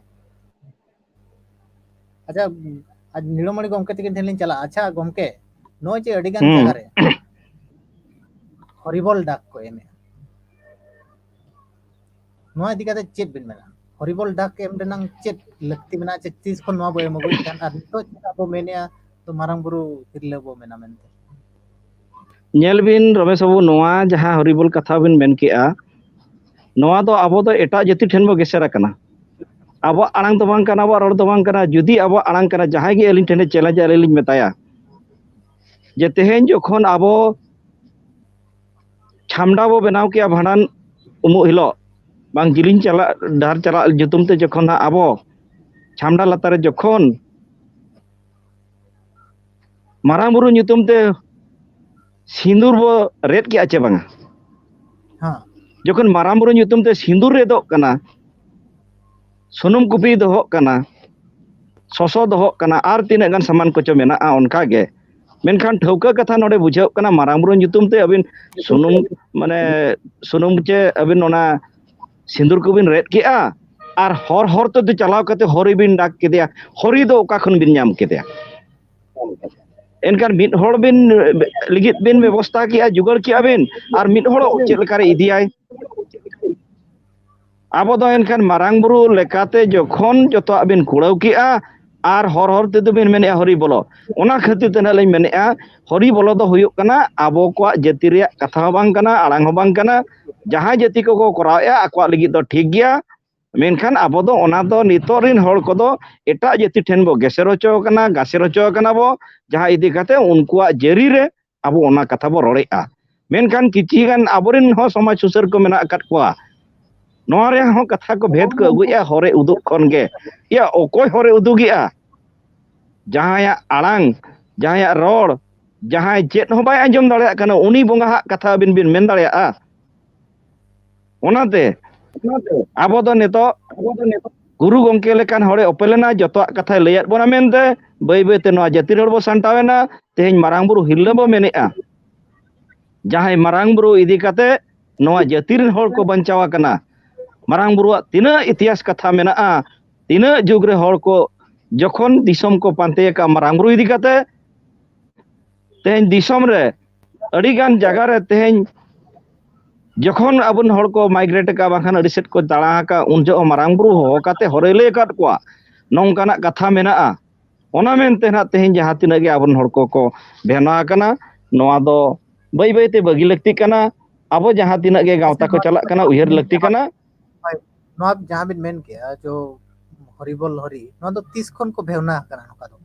ᱟᱪᱪᱷᱟ, ᱟᱨ ᱱᱤᱲᱚᱢᱚᱬᱤ ᱜᱚᱢᱠᱮ ᱛᱟᱹᱠᱤᱱ ᱴᱷᱮᱱ ᱞᱤᱧ ᱪᱟᱞᱟᱜᱼᱟ᱾ ᱟᱪᱪᱷᱟ ᱜᱚᱢᱠᱮ, ᱱᱚᱜᱼᱚᱭ ᱡᱮ ᱟᱹᱰᱤ ᱜᱟᱱ ᱦᱩᱸ᱾ ᱡᱟᱭᱜᱟ ᱨᱮ ᱦᱚᱨᱤᱵᱚᱞ ᱰᱟᱠ ᱠᱚ ᱮᱢᱮᱜᱼᱟ, ᱱᱚᱣᱟ ᱤᱫᱤ ᱠᱟᱛᱮ ᱪᱮᱫ ᱵᱤᱱ ᱢᱮᱱᱟ? ᱦᱚᱨᱤᱵᱚᱞ ᱰᱟᱠ ᱮᱢ ᱨᱮᱱᱟᱜ ᱪᱮᱫ ᱞᱟᱹᱠᱛᱤ ᱢᱮᱱᱟᱜᱼᱟ? ᱪᱮᱫ ᱛᱤᱥ ᱠᱷᱚᱱ ᱱᱚᱣᱟ ᱵᱚ ᱮᱢ ᱟᱹᱜᱩᱭᱮᱫ ᱠᱟᱱ, ᱟᱨ ᱱᱤᱛᱚᱜ ᱪᱮᱫᱟᱜ ᱵᱚ ᱢᱮᱱᱮᱜᱼᱟ ᱛᱚ ᱢᱟᱨᱟᱝ ᱵᱩᱨᱩ ᱛᱤᱨᱞᱟᱹ ᱵᱚ ᱢᱮᱱᱟ ᱢᱮᱱᱛᱮ? ᱧᱮᱞ ᱵᱤᱱ ᱨᱚᱢᱮᱥ ᱵᱟᱹᱵᱩ, ᱱᱚᱣᱟ ᱡᱟᱦᱟᱸ ᱦᱚᱨᱤᱵᱚᱞ ᱠᱟᱛᱷᱟ ᱵᱤᱱ ᱢᱮᱱ ᱠᱮᱜᱼᱟ, ᱱᱚᱣᱟ ᱫᱚ ᱟᱵᱚ ᱫᱚ ᱮᱴᱟᱜ ᱡᱟᱹᱛᱤ ᱴᱷᱮᱱ ᱵᱚ ᱜᱮᱥᱮᱨ ᱟᱠᱟᱱᱟ᱾ ᱟᱵᱚᱣᱟᱜ ᱟᱲᱟᱝ ᱫᱚ ᱵᱟᱝ ᱠᱟᱱᱟ, ᱟᱵᱚᱣᱟᱜ ᱨᱚᱲ ᱫᱚ ᱵᱟᱝ ᱠᱟᱱᱟ᱾ ᱡᱩᱫᱤ ᱟᱵᱚᱣᱟᱜ ᱟᱲᱟᱝ ᱠᱟᱱᱟ, ᱡᱟᱦᱟᱸᱭ ᱜᱮ ᱟᱹᱞᱤᱧ ᱴᱷᱮᱱᱮ ᱪᱮᱞᱮᱧᱡᱟ, ᱟᱹᱞᱤᱧ ᱞᱤᱧ ᱢᱮᱛᱟᱭᱟ ᱡᱮ ᱛᱮᱦᱮᱧ ᱡᱚᱠᱷᱚᱱ ᱟᱵᱚ ᱪᱷᱟᱢᱰᱟ ᱵᱚ ᱵᱮᱱᱟᱣ ᱠᱮᱜᱼᱟ ᱵᱷᱟᱸᱰᱟᱱ ᱩᱢᱩᱜ ᱦᱤᱞᱳᱜ, ᱵᱟᱝ ᱡᱤᱞᱤᱧ ᱪᱟᱞᱟᱜ ᱰᱟᱦᱟᱨ ᱪᱟᱞᱟᱜ ᱧᱩᱛᱩᱢ ᱛᱮ ᱡᱚᱠᱷᱚᱱ ᱦᱟᱸᱜ ᱟᱵᱚ ᱪᱷᱟᱢᱰᱟ ᱞᱟᱛᱟᱨ ᱨᱮ ᱡᱚᱠᱷᱚᱱ ᱢᱟᱨᱟᱝ ᱵᱩᱨᱩ ᱧᱩᱛᱩᱢ ᱛᱮ ᱥᱤᱸᱫᱩᱨ ᱵᱚ ᱨᱮᱫ ᱠᱮᱜᱼᱟ ᱪᱮ ᱵᱟᱝᱟ? ᱦᱮᱸ᱾ ᱡᱚᱠᱷᱚᱱ ᱢᱟᱨᱟᱝ ᱵᱩᱨᱩ ᱧᱩᱛᱩᱢ ᱛᱮ ᱥᱤᱸᱫᱩᱨ ᱨᱮᱫᱚᱜ ᱠᱟᱱᱟ, ᱥᱩᱱᱩᱢ ᱠᱩᱯᱤ ᱫᱚᱦᱚᱜ ᱠᱟᱱᱟ, ᱥᱚᱥᱚ ᱫᱚᱦᱚᱜ ᱠᱟᱱᱟ, ᱟᱨ ᱛᱤᱱᱟᱹᱜ ᱜᱟᱱ ᱥᱟᱢᱟᱱ ᱠᱚᱪᱚ ᱢᱮᱱᱟᱜᱼᱟ ᱚᱱᱠᱟ ᱜᱮ᱾ ᱢᱮᱱᱠᱷᱟᱱ ᱴᱷᱟᱹᱣᱠᱟᱹ ᱠᱟᱛᱷᱟ ᱱᱚᱰᱮ ᱵᱩᱡᱷᱟᱹᱜ ᱠᱟᱱᱟ, ᱢᱟᱨᱟᱝ ᱵᱩᱨᱩ ᱧᱩᱛᱩᱢ ᱛᱮ ᱟᱹᱵᱤᱱ ᱥᱩᱱᱩᱢ, ᱢᱟᱱᱮ ᱥᱩᱱᱩᱢ ᱪᱮ ᱟᱹᱵᱤᱱ ᱚᱱᱟ ᱥᱤᱸᱫᱩᱨ ᱠᱚᱵᱤᱱ ᱨᱮᱫ ᱠᱮᱜᱼᱟ, ᱟᱨ ᱦᱚᱨ ᱦᱚᱨ ᱛᱮ ᱪᱟᱞᱟᱣ ᱠᱟᱛᱮ ᱦᱚᱨᱤ ᱵᱤᱱ ᱰᱟᱠ ᱠᱮᱫᱮᱭᱟ᱾ ᱦᱚᱨᱤ ᱫᱚ ᱚᱠᱟ ᱠᱷᱚᱱ ᱵᱤᱱ ᱧᱟᱢ ᱠᱮᱫᱮᱭᱟ? ᱮᱱᱠᱷᱟᱱ ᱢᱤᱫ ᱦᱚᱲ ᱵᱤᱱ ᱞᱟᱹᱜᱤᱫ ᱵᱤᱱ ᱵᱮᱵᱚᱥᱛᱷᱟ ᱠᱮᱜᱼᱟ, ᱡᱩᱜᱟᱹᱲ ᱠᱮᱜᱼᱟ ᱵᱤᱱ, ᱟᱨ ᱢᱤᱫ ᱦᱚᱲ ᱪᱮᱫ ᱞᱮᱠᱟᱨᱮ ᱤᱫᱤᱭᱟᱭ? ᱟᱵᱚ ᱫᱚ ᱮᱱᱠᱷᱟᱱ ᱢᱟᱨᱟᱝ ᱵᱩᱨᱩ ᱞᱮᱠᱟᱛᱮ ᱡᱚᱠᱷᱚᱱ ᱡᱚᱛᱚᱣᱟᱜ ᱵᱤᱱ ᱠᱩᱲᱟᱹᱣ ᱠᱮᱜᱼᱟ, ᱟᱨ ᱦᱚᱨ ᱦᱚᱨ ᱛᱮᱫᱚ ᱵᱤᱱ ᱢᱮᱱᱮᱜᱼᱟ ᱦᱚᱨᱤ ᱵᱚᱞᱚ᱾ ᱚᱱᱟ ᱠᱷᱟᱹᱛᱤᱨ ᱛᱮ ᱱᱟᱦᱟᱜ ᱞᱤᱧ ᱢᱮᱱᱮᱜᱼᱟ, ᱦᱚᱨᱤ ᱵᱚᱞᱚ ᱫᱚ ᱦᱩᱭᱩᱜ ᱠᱟᱱᱟ ᱟᱵᱚ ᱠᱚᱣᱟᱜ ᱡᱟᱹᱛᱤ ᱨᱮᱭᱟᱜ ᱠᱟᱛᱷᱟ ᱦᱚᱸ ᱵᱟᱝ ᱠᱟᱱᱟ, ᱟᱲᱟᱝ ᱦᱚᱸ ᱵᱟᱝ ᱠᱟᱱᱟ᱾ ᱡᱟᱦᱟᱸ ᱡᱟᱹᱛᱤ ᱠᱚᱠᱚ ᱠᱚᱨᱟᱣᱮᱜᱼᱟ, ᱟᱠᱚᱣᱟᱜ ᱞᱟᱹᱜᱤᱫ ᱫᱚ ᱴᱷᱤᱠ ᱜᱮᱭᱟ, ᱢᱮᱱᱠᱷᱟᱱ ᱟᱵᱚ ᱫᱚ ᱚᱱᱟ ᱫᱚ ᱱᱤᱛᱚᱜ ᱨᱤᱱ ᱦᱚᱲ ᱠᱚᱫᱚ ᱮᱴᱟᱜ ᱡᱟᱹᱛᱤ ᱴᱷᱮᱱ ᱵᱚ ᱜᱮᱥᱮᱨ ᱦᱚᱪᱚ ᱟᱠᱟᱱᱟ, ᱜᱟᱥᱮᱨ ᱦᱚᱪᱚ ᱟᱠᱟᱱᱟ ᱵᱚ, ᱡᱟᱦᱟᱸ ᱤᱫᱤ ᱠᱟᱛᱮ ᱩᱱᱠᱩᱣᱟᱜ ᱡᱟᱹᱨᱤ ᱨᱮ ᱟᱵᱚ ᱚᱱᱟ ᱠᱟᱛᱷᱟ ᱵᱚ ᱨᱚᱲᱮᱫᱼᱟ᱾ ᱢᱮᱱᱠᱷᱟᱱ ᱠᱤᱪᱷᱤ ᱜᱟᱱ ᱟᱵᱚᱨᱮᱱ ᱦᱚᱸ ᱥᱚᱢᱟᱡᱽ ᱥᱩᱥᱟᱹᱨ ᱠᱚ ᱢᱮᱱᱟᱜ ᱟᱠᱟᱫ ᱠᱚᱣᱟ, ᱱᱚᱣᱟ ᱨᱮᱭᱟᱜ ᱦᱚᱸ ᱠᱟᱛᱷᱟ ᱠᱚ ᱵᱷᱮᱫ ᱠᱚ ᱟᱹᱜᱩᱭᱮᱫᱼᱟ ᱦᱚᱨᱮ ᱩᱫᱩᱜ ᱠᱷᱚᱱ ᱜᱮ᱾ ᱭᱟ, ᱚᱠᱚᱭ ᱦᱚᱨᱮ ᱩᱫᱩᱜᱮᱜᱼᱟ? ᱡᱟᱦᱟᱸᱭᱟᱜ ᱟᱲᱟᱝ, ᱡᱟᱦᱟᱸᱭᱟᱜ ᱨᱚᱲ, ᱡᱟᱦᱟᱸᱭ ᱪᱮᱫ ᱦᱚᱸ ᱵᱟᱭ ᱟᱸᱡᱚᱢ ᱫᱟᱲᱮᱭᱟᱜ ᱠᱟᱱᱟ, ᱩᱱᱤ ᱵᱚᱸᱜᱟ ᱦᱟᱜ ᱠᱟᱛᱷᱟ ᱟᱹᱵᱤᱱ ᱵᱤᱱ ᱢᱮᱱ ᱫᱟᱲᱮᱭᱟᱜᱼᱟ? ᱚᱱᱟᱛᱮ ᱟᱵᱚ ᱫᱚ ᱱᱤᱛᱚᱜ ᱜᱩᱨᱩ ᱜᱚᱢᱠᱮ ᱞᱮᱠᱟᱱ ᱦᱚᱲᱮ ᱚᱯᱮᱞᱮᱱᱟ, ᱡᱚᱛᱚᱣᱟᱜ ᱠᱟᱛᱷᱟᱭ ᱞᱟᱹᱭᱟᱫ ᱵᱚᱱᱟ ᱢᱮᱱᱛᱮ ᱵᱟᱹᱭ ᱵᱟᱹᱭᱛᱮ ᱱᱚᱣᱟ ᱡᱟᱹᱛᱤ ᱨᱚᱲ ᱵᱚ ᱥᱟᱢᱴᱟᱣᱮᱱᱟ᱾ ᱛᱮᱦᱮᱧ ᱢᱟᱨᱟᱝ ᱵᱩᱨᱩ ᱦᱤᱨᱞᱟᱹ ᱵᱚ ᱢᱮᱱᱮᱜᱼᱟ, ᱡᱟᱦᱟᱸᱭ ᱢᱟᱨᱟᱝ ᱵᱩᱨᱩ ᱤᱫᱤ ᱠᱟᱛᱮ ᱱᱚᱣᱟ ᱡᱟᱹᱛᱤ ᱨᱮᱱ ᱦᱚᱲ ᱠᱚ ᱵᱟᱧᱪᱟᱣ ᱟᱠᱟᱱᱟ᱾ ᱢᱟᱨᱟᱝ ᱵᱩᱨᱩᱣᱟᱜ ᱛᱤᱱᱟᱹᱜ ᱤᱛᱤᱦᱟᱥ ᱠᱟᱛᱷᱟ ᱢᱮᱱᱟᱜᱼᱟ, ᱛᱤᱱᱟᱹᱜ ᱡᱩᱜᱽ ᱨᱮ ᱦᱚᱲ ᱠᱚ ᱡᱚᱠᱷᱚᱱ ᱫᱤᱥᱚᱢ ᱠᱚ ᱯᱟᱱᱛᱮ ᱟᱠᱟᱫ ᱢᱟᱨᱟᱝ ᱵᱩᱨᱩ ᱤᱫᱤ ᱠᱟᱛᱮ, ᱛᱮᱦᱮᱧ ᱫᱤᱥᱚᱢ ᱨᱮ ᱟᱹᱰᱤ ᱜᱟᱱ ᱡᱟᱭᱜᱟ ᱨᱮ ᱛᱮᱦᱮᱧ ᱡᱚᱠᱷᱚᱱ ᱟᱵᱚᱨᱮᱱ ᱦᱚᱲ ᱠᱚ migrate ᱟᱠᱟᱫ, ᱵᱟᱝᱠᱷᱟᱱ ᱟᱹᱰᱤ ᱥᱮᱫ ᱠᱚ ᱫᱟᱬᱟ ᱟᱠᱟᱫ, ᱩᱱ ᱡᱚᱦᱚᱜ ᱦᱚᱸ ᱢᱟᱨᱟᱝ ᱵᱩᱨᱩ ᱦᱚᱦᱚ ᱠᱟᱛᱮ ᱦᱚᱨᱮ ᱞᱟᱹᱭ ᱟᱠᱟᱫ ᱠᱚᱣᱟ, ᱱᱚᱝᱠᱟᱱᱟᱜ ᱠᱟᱛᱷᱟ ᱢᱮᱱᱟᱜᱼᱟ᱾ ᱚᱱᱟ ᱢᱮᱱᱛᱮ ᱱᱟᱦᱟᱜ ᱛᱮᱦᱮᱧ ᱡᱟᱦᱟᱸ ᱛᱤᱱᱟᱹᱜ ᱜᱮ ᱟᱵᱚᱨᱮᱱ ᱦᱚᱲ ᱠᱚᱠᱚ ᱵᱷᱮᱱᱟ ᱟᱠᱟᱱᱟ, ᱱᱚᱣᱟ ᱫᱚ ᱵᱟᱹᱭ ᱵᱟᱹᱭ ᱛᱮ ᱵᱟᱹᱜᱤ ᱞᱟᱹᱠᱛᱤᱜ ᱠᱟᱱᱟ᱾ ᱟᱵᱚ ᱡᱟᱦᱟᱸ ᱛᱤᱱᱟᱹᱜ ᱜᱮ ᱜᱟᱶᱛᱟ ᱠᱚ ᱪᱟᱞᱟᱜ ᱠᱟᱱᱟ, ᱩᱭᱦᱟᱹᱨ ᱞᱟᱹᱠᱛᱤ ᱠᱟᱱᱟ᱾ ᱦᱳᱭ, ᱱᱚᱣᱟ ᱡᱟᱦᱟᱸ ᱵᱤᱱ ᱢᱮᱱ ᱠᱮᱜᱼᱟ, ᱡᱚ ᱦᱚᱨᱤᱵᱚᱞ ᱦᱚᱨᱤ, ᱱᱚᱣᱟ ᱫᱚ ᱛᱤᱥ ᱠᱷᱚᱱ ᱠᱚ ᱵᱷᱮᱣᱱᱟ ᱟᱠᱟᱱᱟ ᱱᱚᱝᱠᱟ ᱫᱚ?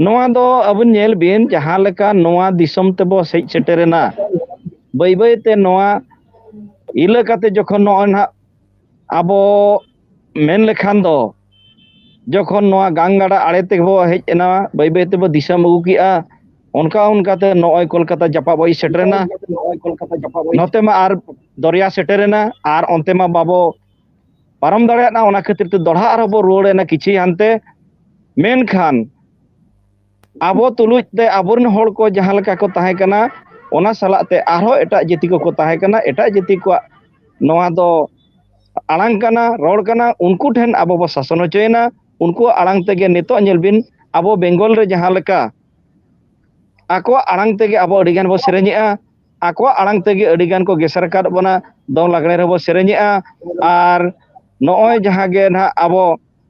ᱱᱚᱣᱟ ᱫᱚ ᱟᱵᱚ ᱧᱮᱞ ᱵᱤᱱ, ᱡᱟᱦᱟᱸ ᱞᱮᱠᱟ ᱱᱚᱣᱟ ᱫᱤᱥᱚᱢ ᱛᱮᱵᱚ ᱦᱮᱡ ᱥᱮᱴᱮᱨᱮᱱᱟ, ᱵᱟᱹᱭ ᱵᱟᱹᱭ ᱛᱮ ᱱᱚᱣᱟ ᱤᱞᱟᱹ ᱠᱟᱛᱮ ᱡᱚᱠᱷᱚᱱ ᱱᱚᱜᱼᱚᱭ ᱱᱟᱦᱟᱜ ᱟᱵᱚ ᱢᱮᱱ ᱞᱮᱠᱷᱟᱱ ᱫᱚ ᱡᱚᱠᱷᱚᱱ ᱱᱚᱣᱟ ᱜᱟᱝ ᱜᱟᱰᱟ ᱟᱲᱮ ᱛᱮᱵᱚ ᱦᱮᱡ ᱮᱱᱟ, ᱵᱟᱹᱭ ᱵᱟᱹᱭ ᱛᱮᱵᱚ ᱫᱤᱥᱚᱢ ᱟᱹᱜᱩ ᱠᱮᱜᱼᱟ, ᱚᱱᱠᱟ ᱚᱱᱠᱟᱛᱮ ᱱᱚᱜᱼᱚᱭ ᱠᱳᱞᱠᱟᱛᱟ ᱡᱟᱯᱟᱜ ᱵᱚ ᱦᱮᱡ ᱥᱮᱴᱮᱨᱮᱱᱟ᱾ ᱱᱚᱛᱮ ᱢᱟ ᱟᱨ ᱫᱚᱨᱭᱟ ᱥᱮᱴᱮᱨᱮᱱᱟ, ᱟᱨ ᱚᱱᱛᱮ ᱢᱟ ᱵᱟᱵᱚ ᱯᱟᱨᱚᱢ ᱫᱟᱲᱮᱭᱟᱜᱼᱟ᱾ ᱚᱱᱟ ᱠᱷᱟᱹᱛᱤᱨ ᱛᱮ ᱫᱚᱲᱦᱟ ᱟᱨᱦᱚᱸ ᱵᱚ ᱨᱩᱣᱟᱹᱲ ᱮᱱᱟ ᱠᱤᱪᱷᱤ ᱦᱟᱱᱛᱮ᱾ ᱢᱮᱱᱠᱷᱟᱱ ᱟᱵᱚ ᱛᱩᱞᱩᱡ ᱛᱮ ᱟᱵᱚᱨᱮᱱ ᱦᱚᱲ ᱠᱚ ᱡᱟᱦᱟᱸ ᱞᱮᱠᱟ ᱠᱚ ᱛᱟᱦᱮᱸ ᱠᱟᱱᱟ, ᱚᱱᱟ ᱥᱟᱞᱟᱜ ᱛᱮ ᱟᱨᱦᱚᱸ ᱮᱴᱟᱜ ᱡᱟᱹᱛᱤ ᱠᱚᱠᱚ ᱛᱟᱦᱮᱸ ᱠᱟᱱᱟ᱾ ᱮᱴᱟᱜ ᱡᱟᱹᱛᱤ ᱠᱚᱣᱟᱜ ᱱᱚᱣᱟ ᱫᱚ ᱟᱲᱟᱝ ᱠᱟᱱᱟ, ᱨᱚᱲ ᱠᱟᱱᱟ, ᱩᱱᱠᱩ ᱴᱷᱮᱱ ᱟᱵᱚ ᱵᱚ ᱥᱟᱥᱚᱱ ᱦᱚᱪᱚᱭᱮᱱᱟ᱾ ᱩᱱᱠᱩᱣᱟᱜ ᱟᱲᱟᱝ ᱛᱮᱜᱮ ᱱᱤᱛᱚᱜ ᱧᱮᱞ ᱵᱤᱱ, ᱟᱵᱚ ᱵᱮᱝᱜᱚᱞ ᱨᱮ ᱡᱟᱦᱟᱸ ᱞᱮᱠᱟ ᱟᱠᱚᱣᱟᱜ ᱟᱲᱟᱝ ᱛᱮᱜᱮ ᱟᱵᱚ ᱟᱹᱰᱤ ᱜᱟᱱ ᱵᱚ ᱥᱮᱨᱮᱧᱮᱜᱼᱟ, ᱟᱠᱚᱣᱟᱜ ᱟᱲᱟᱝ ᱛᱮᱜᱮ ᱟᱹᱰᱤ ᱜᱟᱱ ᱠᱚ ᱜᱮᱥᱮᱨ ᱟᱠᱟᱫ ᱵᱚᱱᱟ, ᱫᱚᱝ ᱞᱟᱜᱽᱬᱮ ᱨᱮᱦᱚᱸ ᱵᱚ ᱥᱮᱨᱮᱧᱮᱜᱼᱟ᱾ ᱟᱨ ᱱᱚᱜᱼᱚᱭ ᱡᱟᱦᱟᱸ ᱜᱮ ᱱᱟᱦᱟᱜ ᱟᱵᱚ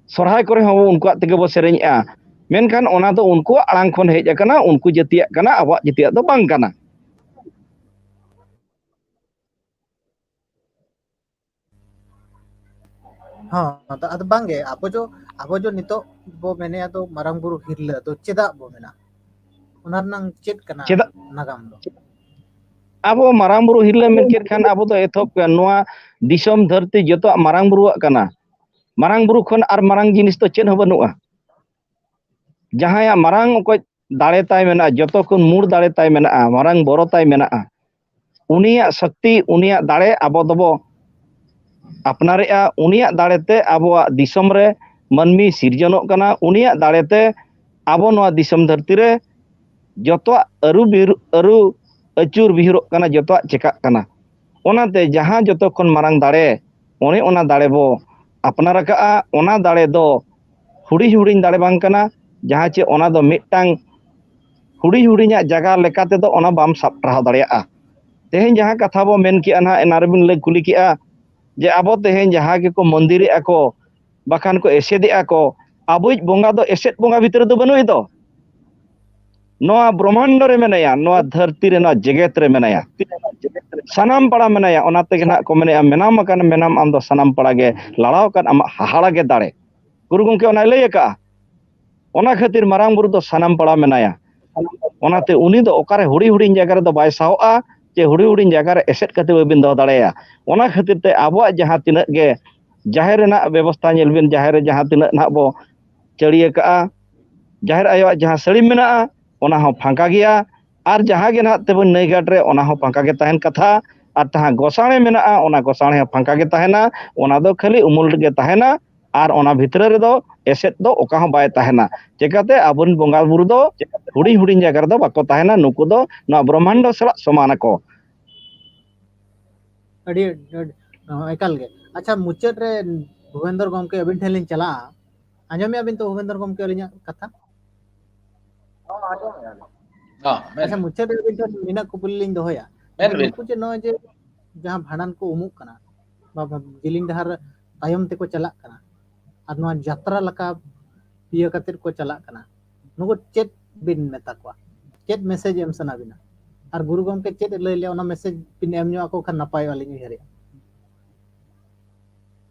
ᱥᱚᱨᱦᱟᱭ ᱠᱚᱨᱮ ᱦᱚᱸ ᱩᱱᱠᱩᱣᱟᱜ ᱛᱮᱜᱮ ᱵᱚ ᱥᱮᱨᱮᱧᱮᱜᱼᱟ, ᱢᱮᱱᱠᱷᱟᱱ ᱚᱱᱟ ᱫᱚ ᱩᱱᱠᱩᱣᱟᱜ ᱟᱲᱟᱝ ᱠᱷᱚᱱ ᱦᱮᱡ ᱟᱠᱟᱱᱟ, ᱩᱱᱠᱩ ᱡᱟᱹᱛᱤᱭᱟᱜ ᱠᱟᱱᱟ, ᱟᱵᱚᱣᱟᱜ ᱡᱟᱹᱛᱤᱭᱟᱜ ᱫᱚ ᱵᱟᱝ ᱠᱟᱱᱟ᱾ ᱦᱚᱸ, ᱟᱫᱚ, ᱟᱫᱚ ᱵᱟᱝᱜᱮ, ᱟᱵᱚ ᱡᱚ, ᱟᱵᱚ ᱡᱚ ᱱᱤᱛᱚᱜ ᱵᱚ ᱢᱮᱱᱮᱫᱼᱟ ᱫᱚ ᱢᱟᱨᱟᱝ ᱵᱩᱨᱩ ᱦᱤᱨᱞᱟᱹ ᱫᱚ ᱪᱮᱫᱟᱜ ᱵᱚ ᱢᱮᱱᱟ? ᱚᱱᱟ ᱨᱮᱱᱟᱝ ᱪᱮᱫ ᱠᱟᱱᱟ ᱪᱮᱫᱟᱜ? ᱱᱟᱜᱟᱢ ᱫᱚ? ᱟᱵᱚ ᱢᱟᱨᱟᱝ ᱵᱩᱨᱩ ᱦᱤᱨᱞᱟᱹ ᱢᱮᱱ ᱠᱮᱫ ᱠᱷᱟᱱ ᱟᱵᱚ ᱫᱚ ᱮᱛᱚᱦᱚᱵ ᱠᱟᱱ ᱱᱚᱣᱟ ᱫᱤᱥᱚᱢ ᱫᱷᱟᱹᱨᱛᱤ ᱡᱚᱛᱚᱣᱟᱜ ᱢᱟᱨᱟᱝ ᱵᱩᱨᱩᱣᱟᱜ ᱠᱟᱱᱟ᱾ ᱢᱟᱨᱟᱝ ᱵᱩᱨᱩ ᱠᱷᱚᱱ ᱟᱨ ᱢᱟᱨᱟᱝ ᱡᱤᱱᱤᱥ ᱫᱚ ᱪᱮᱫ ᱦᱚᱸ ᱵᱟᱹᱱᱩᱜᱼᱟ᱾ ᱡᱟᱦᱟᱸᱭᱟᱜ ᱢᱟᱨᱟᱝ ᱚᱠᱚᱡ ᱫᱟᱲᱮ ᱛᱟᱭ ᱢᱮᱱᱟᱜᱼᱟ, ᱡᱚᱛᱚ ᱠᱷᱚᱱ ᱢᱩᱲ ᱫᱟᱲᱮ ᱛᱟᱭ ᱢᱮᱱᱟᱜᱼᱟ, ᱢᱟᱨᱟᱝ ᱵᱚᱨᱚ ᱛᱟᱭ ᱢᱮᱱᱟᱜᱼᱟ, ᱩᱱᱤᱭᱟᱜ ᱥᱚᱠᱛᱤ, ᱩᱱᱤᱭᱟᱜ ᱫᱟᱲᱮ ᱟᱵᱚ ᱫᱚᱵᱚ ᱟᱯᱱᱟᱨᱮᱜᱼᱟ᱾ ᱩᱱᱤᱭᱟᱜ ᱫᱟᱲᱮᱛᱮ ᱟᱵᱚᱣᱟᱜ ᱫᱤᱥᱚᱢ ᱨᱮ ᱢᱟᱹᱱᱢᱤ ᱥᱤᱨᱡᱚᱱᱚᱜ ᱠᱟᱱᱟ᱾ ᱩᱱᱤᱭᱟᱜ ᱫᱟᱲᱮᱛᱮ ᱟᱵᱚ ᱱᱚᱣᱟ ᱫᱤᱥᱚᱢ ᱫᱷᱟᱹᱨᱛᱤ ᱨᱮ ᱡᱚᱛᱚᱣᱟᱜ ᱟᱹᱨᱩ ᱵᱤᱨ-, ᱟᱹᱨᱩ ᱟᱹᱪᱩᱨ ᱵᱤᱦᱩᱨᱚᱜ ᱠᱟᱱᱟ, ᱡᱚᱛᱚᱣᱟᱜ ᱪᱮᱠᱟᱜ ᱠᱟᱱᱟ᱾ ᱚᱱᱟᱛᱮ ᱡᱟᱦᱟᱸ ᱡᱚᱛᱚ ᱠᱷᱚᱱ ᱢᱟᱨᱟᱝ ᱫᱟᱲᱮ, ᱚᱱᱮ ᱚᱱᱟ ᱫᱟᱲᱮ ᱵᱚ ᱟᱯᱱᱟᱨ ᱟᱠᱟᱫᱼᱟ᱾ ᱚᱱᱟ ᱫᱟᱲᱮ ᱫᱚ ᱦᱩᱰᱤᱧ ᱦᱩᱰᱤᱧ ᱫᱟᱲᱮ ᱵᱟᱝ ᱠᱟᱱᱟ, ᱡᱟᱦᱟᱸ ᱪᱮ ᱚᱱᱟ ᱫᱚ ᱢᱤᱫᱴᱟᱝ ᱦᱩᱰᱤᱧ ᱦᱩᱰᱤᱧᱟᱜ ᱡᱟᱭᱜᱟ ᱞᱮᱠᱟ ᱛᱮᱫᱚ ᱚᱱᱟ ᱵᱟᱢ ᱥᱟᱵ ᱴᱟᱨᱦᱟᱣ ᱫᱟᱲᱮᱭᱟᱜᱼᱟ᱾ ᱛᱮᱦᱮᱧ ᱡᱟᱦᱟᱸ ᱠᱟᱛᱷᱟ ᱵᱚ ᱢᱮᱱ ᱠᱮᱜᱼᱟ ᱱᱟᱦᱟᱜ, ᱮᱱᱟ ᱨᱮᱵᱤᱱ ᱞᱟᱹᱭ ᱠᱩᱞᱤ ᱠᱮᱜᱼᱟ ᱡᱮ ᱟᱵᱚ ᱛᱮᱦᱮᱧ ᱡᱟᱦᱟᱸ ᱜᱮᱠᱚ ᱢᱚᱱᱫᱤᱨᱮᱜᱼᱟ ᱠᱚ, ᱵᱟᱠᱷᱟᱱ ᱠᱚ ᱮᱥᱮᱫᱮᱜᱼᱟ ᱠᱚ, ᱟᱵᱚᱭᱤᱡ ᱵᱚᱸᱜᱟ ᱫᱚ ᱮᱥᱮᱫ ᱵᱚᱸᱜᱟ ᱵᱷᱤᱛᱨᱤ ᱨᱮᱫᱚ ᱵᱟᱹᱱᱩᱜ ᱫᱚ᱾ ᱱᱚᱣᱟ ᱵᱨᱚᱦᱢᱟᱱᱰᱚ ᱨᱮ ᱢᱮᱱᱟᱭᱟ, ᱱᱚᱣᱟ ᱫᱷᱟᱹᱨᱛᱤ ᱨᱮ, ᱱᱚᱣᱟ ᱡᱮᱜᱮᱛ ᱨᱮ ᱢᱮᱱᱟᱭᱟ, ᱥᱟᱱᱟᱢ ᱯᱟᱲᱟ ᱢᱮᱱᱟᱭᱟ᱾ ᱚᱱᱟ ᱛᱮᱜᱮ ᱱᱟᱦᱟᱜ ᱠᱚ ᱢᱮᱱᱮᱜᱼᱟ, ᱢᱮᱱᱟᱢ ᱟᱠᱟᱱ ᱢᱮᱱᱟᱢ ᱟᱢ ᱫᱚ ᱥᱟᱱᱟᱢ ᱯᱟᱲᱟ ᱜᱮ, ᱞᱟᱲᱟᱣ ᱟᱠᱟᱱ ᱟᱢᱟᱜ ᱦᱟᱦᱟᱲᱟ ᱜᱮ ᱫᱟᱲᱮ᱾ ᱜᱩᱨᱩ ᱜᱚᱢᱠᱮ ᱚᱱᱟᱭ ᱞᱟᱹᱭ ᱟᱠᱟᱜᱼᱟ᱾ ᱚᱱᱟ ᱠᱷᱟᱹᱛᱤᱨ ᱢᱟᱨᱟᱝ ᱵᱩᱨᱩ ᱫᱚ ᱥᱟᱱᱟᱢ ᱯᱟᱲᱟ ᱢᱮᱱᱟᱭᱟ᱾ ᱚᱱᱟᱛᱮ ᱩᱱᱤ ᱫᱚ ᱚᱠᱟᱨᱮ ᱦᱩᱰᱤᱧ ᱦᱩᱰᱤᱧ ᱡᱟᱭᱜᱟ ᱨᱮᱫᱚ ᱵᱟᱭ ᱥᱟᱦᱚᱜᱼᱟ, ᱡᱮ ᱦᱩᱰᱤᱧ ᱦᱩᱰᱤᱧ ᱡᱟᱭᱜᱟ ᱨᱮ ᱮᱥᱮᱫ ᱠᱟᱛᱮ ᱵᱟᱹᱵᱤᱱ ᱫᱚᱦᱚ ᱫᱟᱲᱮᱭᱟᱭᱟ᱾ ᱚᱱᱟ ᱠᱷᱟᱹᱛᱤᱨ ᱛᱮ ᱟᱵᱚᱣᱟᱜ ᱡᱟᱦᱟᱸ ᱛᱤᱱᱟᱹᱜ ᱜᱮ ᱡᱟᱦᱮᱨ ᱨᱮᱱᱟᱜ ᱵᱮᱵᱚᱥᱛᱷᱟ ᱧᱮᱞ ᱵᱤᱱ, ᱡᱟᱦᱮᱨ ᱨᱮ ᱡᱟᱦᱟᱸ ᱛᱤᱱᱟᱹᱜ ᱱᱟᱦᱟᱜ ᱵᱚ ᱪᱟᱹᱲᱤ ᱟᱠᱟᱜᱼᱟ, ᱡᱟᱦᱮᱨ ᱟᱭᱳᱣᱟᱜ ᱡᱟᱦᱟᱸ ᱥᱟᱹᱲᱤᱢ ᱢᱮᱱᱟᱜᱼᱟ, ᱚᱱᱟ ᱦᱚᱸ ᱯᱷᱟᱸᱠᱟ ᱜᱮᱭᱟ᱾ ᱟᱨ ᱡᱟᱦᱟᱸ ᱜᱮ ᱱᱟᱦᱟᱜ ᱛᱮᱵᱚᱱ ᱱᱟᱹᱭ ᱜᱷᱟᱴ ᱨᱮ, ᱚᱱᱟ ᱦᱚᱸ ᱯᱷᱟᱸᱠᱟ ᱜᱮ ᱛᱟᱦᱮᱱ ᱠᱟᱛᱷᱟ᱾ ᱟᱨ ᱡᱟᱦᱟᱸ ᱜᱚᱥᱟᱬᱮ ᱢᱮᱱᱟᱜᱼᱟ, ᱚᱱᱟ ᱜᱚᱥᱟᱬᱮ ᱦᱚᱸ ᱯᱷᱟᱸᱠᱟ ᱜᱮ ᱛᱟᱦᱮᱱᱟ, ᱚᱱᱟ ᱫᱚ ᱠᱷᱟᱹᱞᱤ ᱩᱢᱩᱞ ᱨᱮᱜᱮ ᱛᱟᱦᱮᱱᱟ᱾ ᱟᱨ ᱚᱱᱟ ᱵᱷᱤᱛᱨᱤ ᱨᱮᱫᱚ ᱮᱥᱮᱫ ᱫᱚ ᱚᱠᱟ ᱦᱚᱸ ᱵᱟᱭ ᱛᱟᱦᱮᱱᱟ᱾ ᱪᱮᱠᱟᱛᱮ ᱟᱵᱚᱨᱮᱱ ᱵᱚᱸᱜᱟ ᱵᱩᱨᱩ ᱫᱚ ᱦᱩᱰᱤᱧ ᱦᱩᱰᱤᱧ ᱡᱟᱭᱜᱟ ᱨᱮᱫᱚ ᱵᱟᱠᱚ ᱛᱟᱦᱮᱱᱟ, ᱱᱩᱠᱩ ᱫᱚ ᱱᱚᱣᱟ ᱵᱨᱚᱦᱢᱟᱱᱰᱚ ᱥᱟᱞᱟᱜ ᱥᱚᱢᱟᱱ ᱟᱠᱚ᱾ ᱟᱹᱰᱤ, ᱟᱹᱰᱤ, ᱦᱚᱸ, ᱮᱠᱟᱞ ᱜᱮ᱾ ᱟᱪᱪᱷᱟ, ᱢᱩᱪᱟᱹᱫ ᱨᱮ ᱵᱷᱩᱵᱮᱱᱫᱚᱨ ᱜᱚᱢᱠᱮ ᱟᱹᱵᱤᱱ ᱴᱷᱮᱱ ᱞᱤᱧ ᱪᱟᱞᱟᱜᱼᱟ᱾ ᱟᱸᱡᱚᱢᱮᱜᱼᱟ ᱵᱤᱱ ᱛᱚ ᱵᱷᱩᱵᱮᱱᱫᱚᱨ ᱜᱚᱢᱠᱮ ᱟᱹᱞᱤᱧᱟᱜ ᱠᱟᱛᱷᱟ? ᱦᱚᱸ, ᱟᱸᱡᱚᱢᱮᱜᱼᱟ ᱞᱤᱧ᱾ ᱦᱚᱸ, ᱢᱮᱱ ᱟᱪᱪᱷᱟ, ᱵᱤᱱ᱾ ᱢᱩᱪᱟᱹᱫ ᱨᱮ ᱟᱹᱵᱤᱱ ᱴᱷᱮᱱ ᱢᱮᱱᱟᱜ ᱠᱩᱠᱞᱤ ᱞᱤᱧ ᱫᱚᱦᱚᱭᱟ᱾ ᱢᱮᱱ ᱵᱤᱱ᱾ ᱱᱩᱠᱩ ᱡᱮ ᱱᱚᱜᱼᱚᱭ ᱡᱮ ᱡᱟᱦᱟᱸ ᱵᱷᱟᱸᱰᱟᱱ ᱠᱚ ᱩᱢᱩᱜ ᱠᱟᱱᱟ, ᱵᱟ, ᱵᱟ, ᱡᱮᱞᱮᱧ ᱰᱟᱦᱟᱨ ᱛᱟᱭᱚᱢ ᱛᱮᱠᱚ ᱪᱟᱞᱟᱜ ᱠᱟᱱᱟ, ᱟᱨ ᱱᱚᱣᱟ ᱡᱟᱛᱨᱟ ᱞᱮᱠᱟ ᱤᱭᱟᱹ ᱠᱟᱛᱮᱫ ᱠᱚ ᱪᱟᱞᱟᱜ ᱠᱟᱱᱟ, ᱱᱩᱠᱩ ᱪᱮᱫ ᱵᱤᱱ ᱢᱮᱛᱟ ᱠᱚᱣᱟ? ᱪᱮᱫ message ᱮᱢ ᱥᱟᱱᱟ ᱵᱤᱱᱟ? ᱟᱨ ᱜᱩᱨᱩ ᱜᱚᱢᱠᱮ ᱪᱮᱫ ᱮ ᱞᱟᱹᱭ ᱞᱮᱭᱟ, ᱚᱱᱟ message ᱵᱤᱱ ᱮᱢ ᱧᱚᱜ ᱟᱠᱚ ᱠᱷᱟᱱ ᱱᱟᱯᱟᱭᱚᱜᱼᱟ, ᱞᱤᱧ ᱩᱭᱦᱟᱹᱨᱮᱜᱼᱟ᱾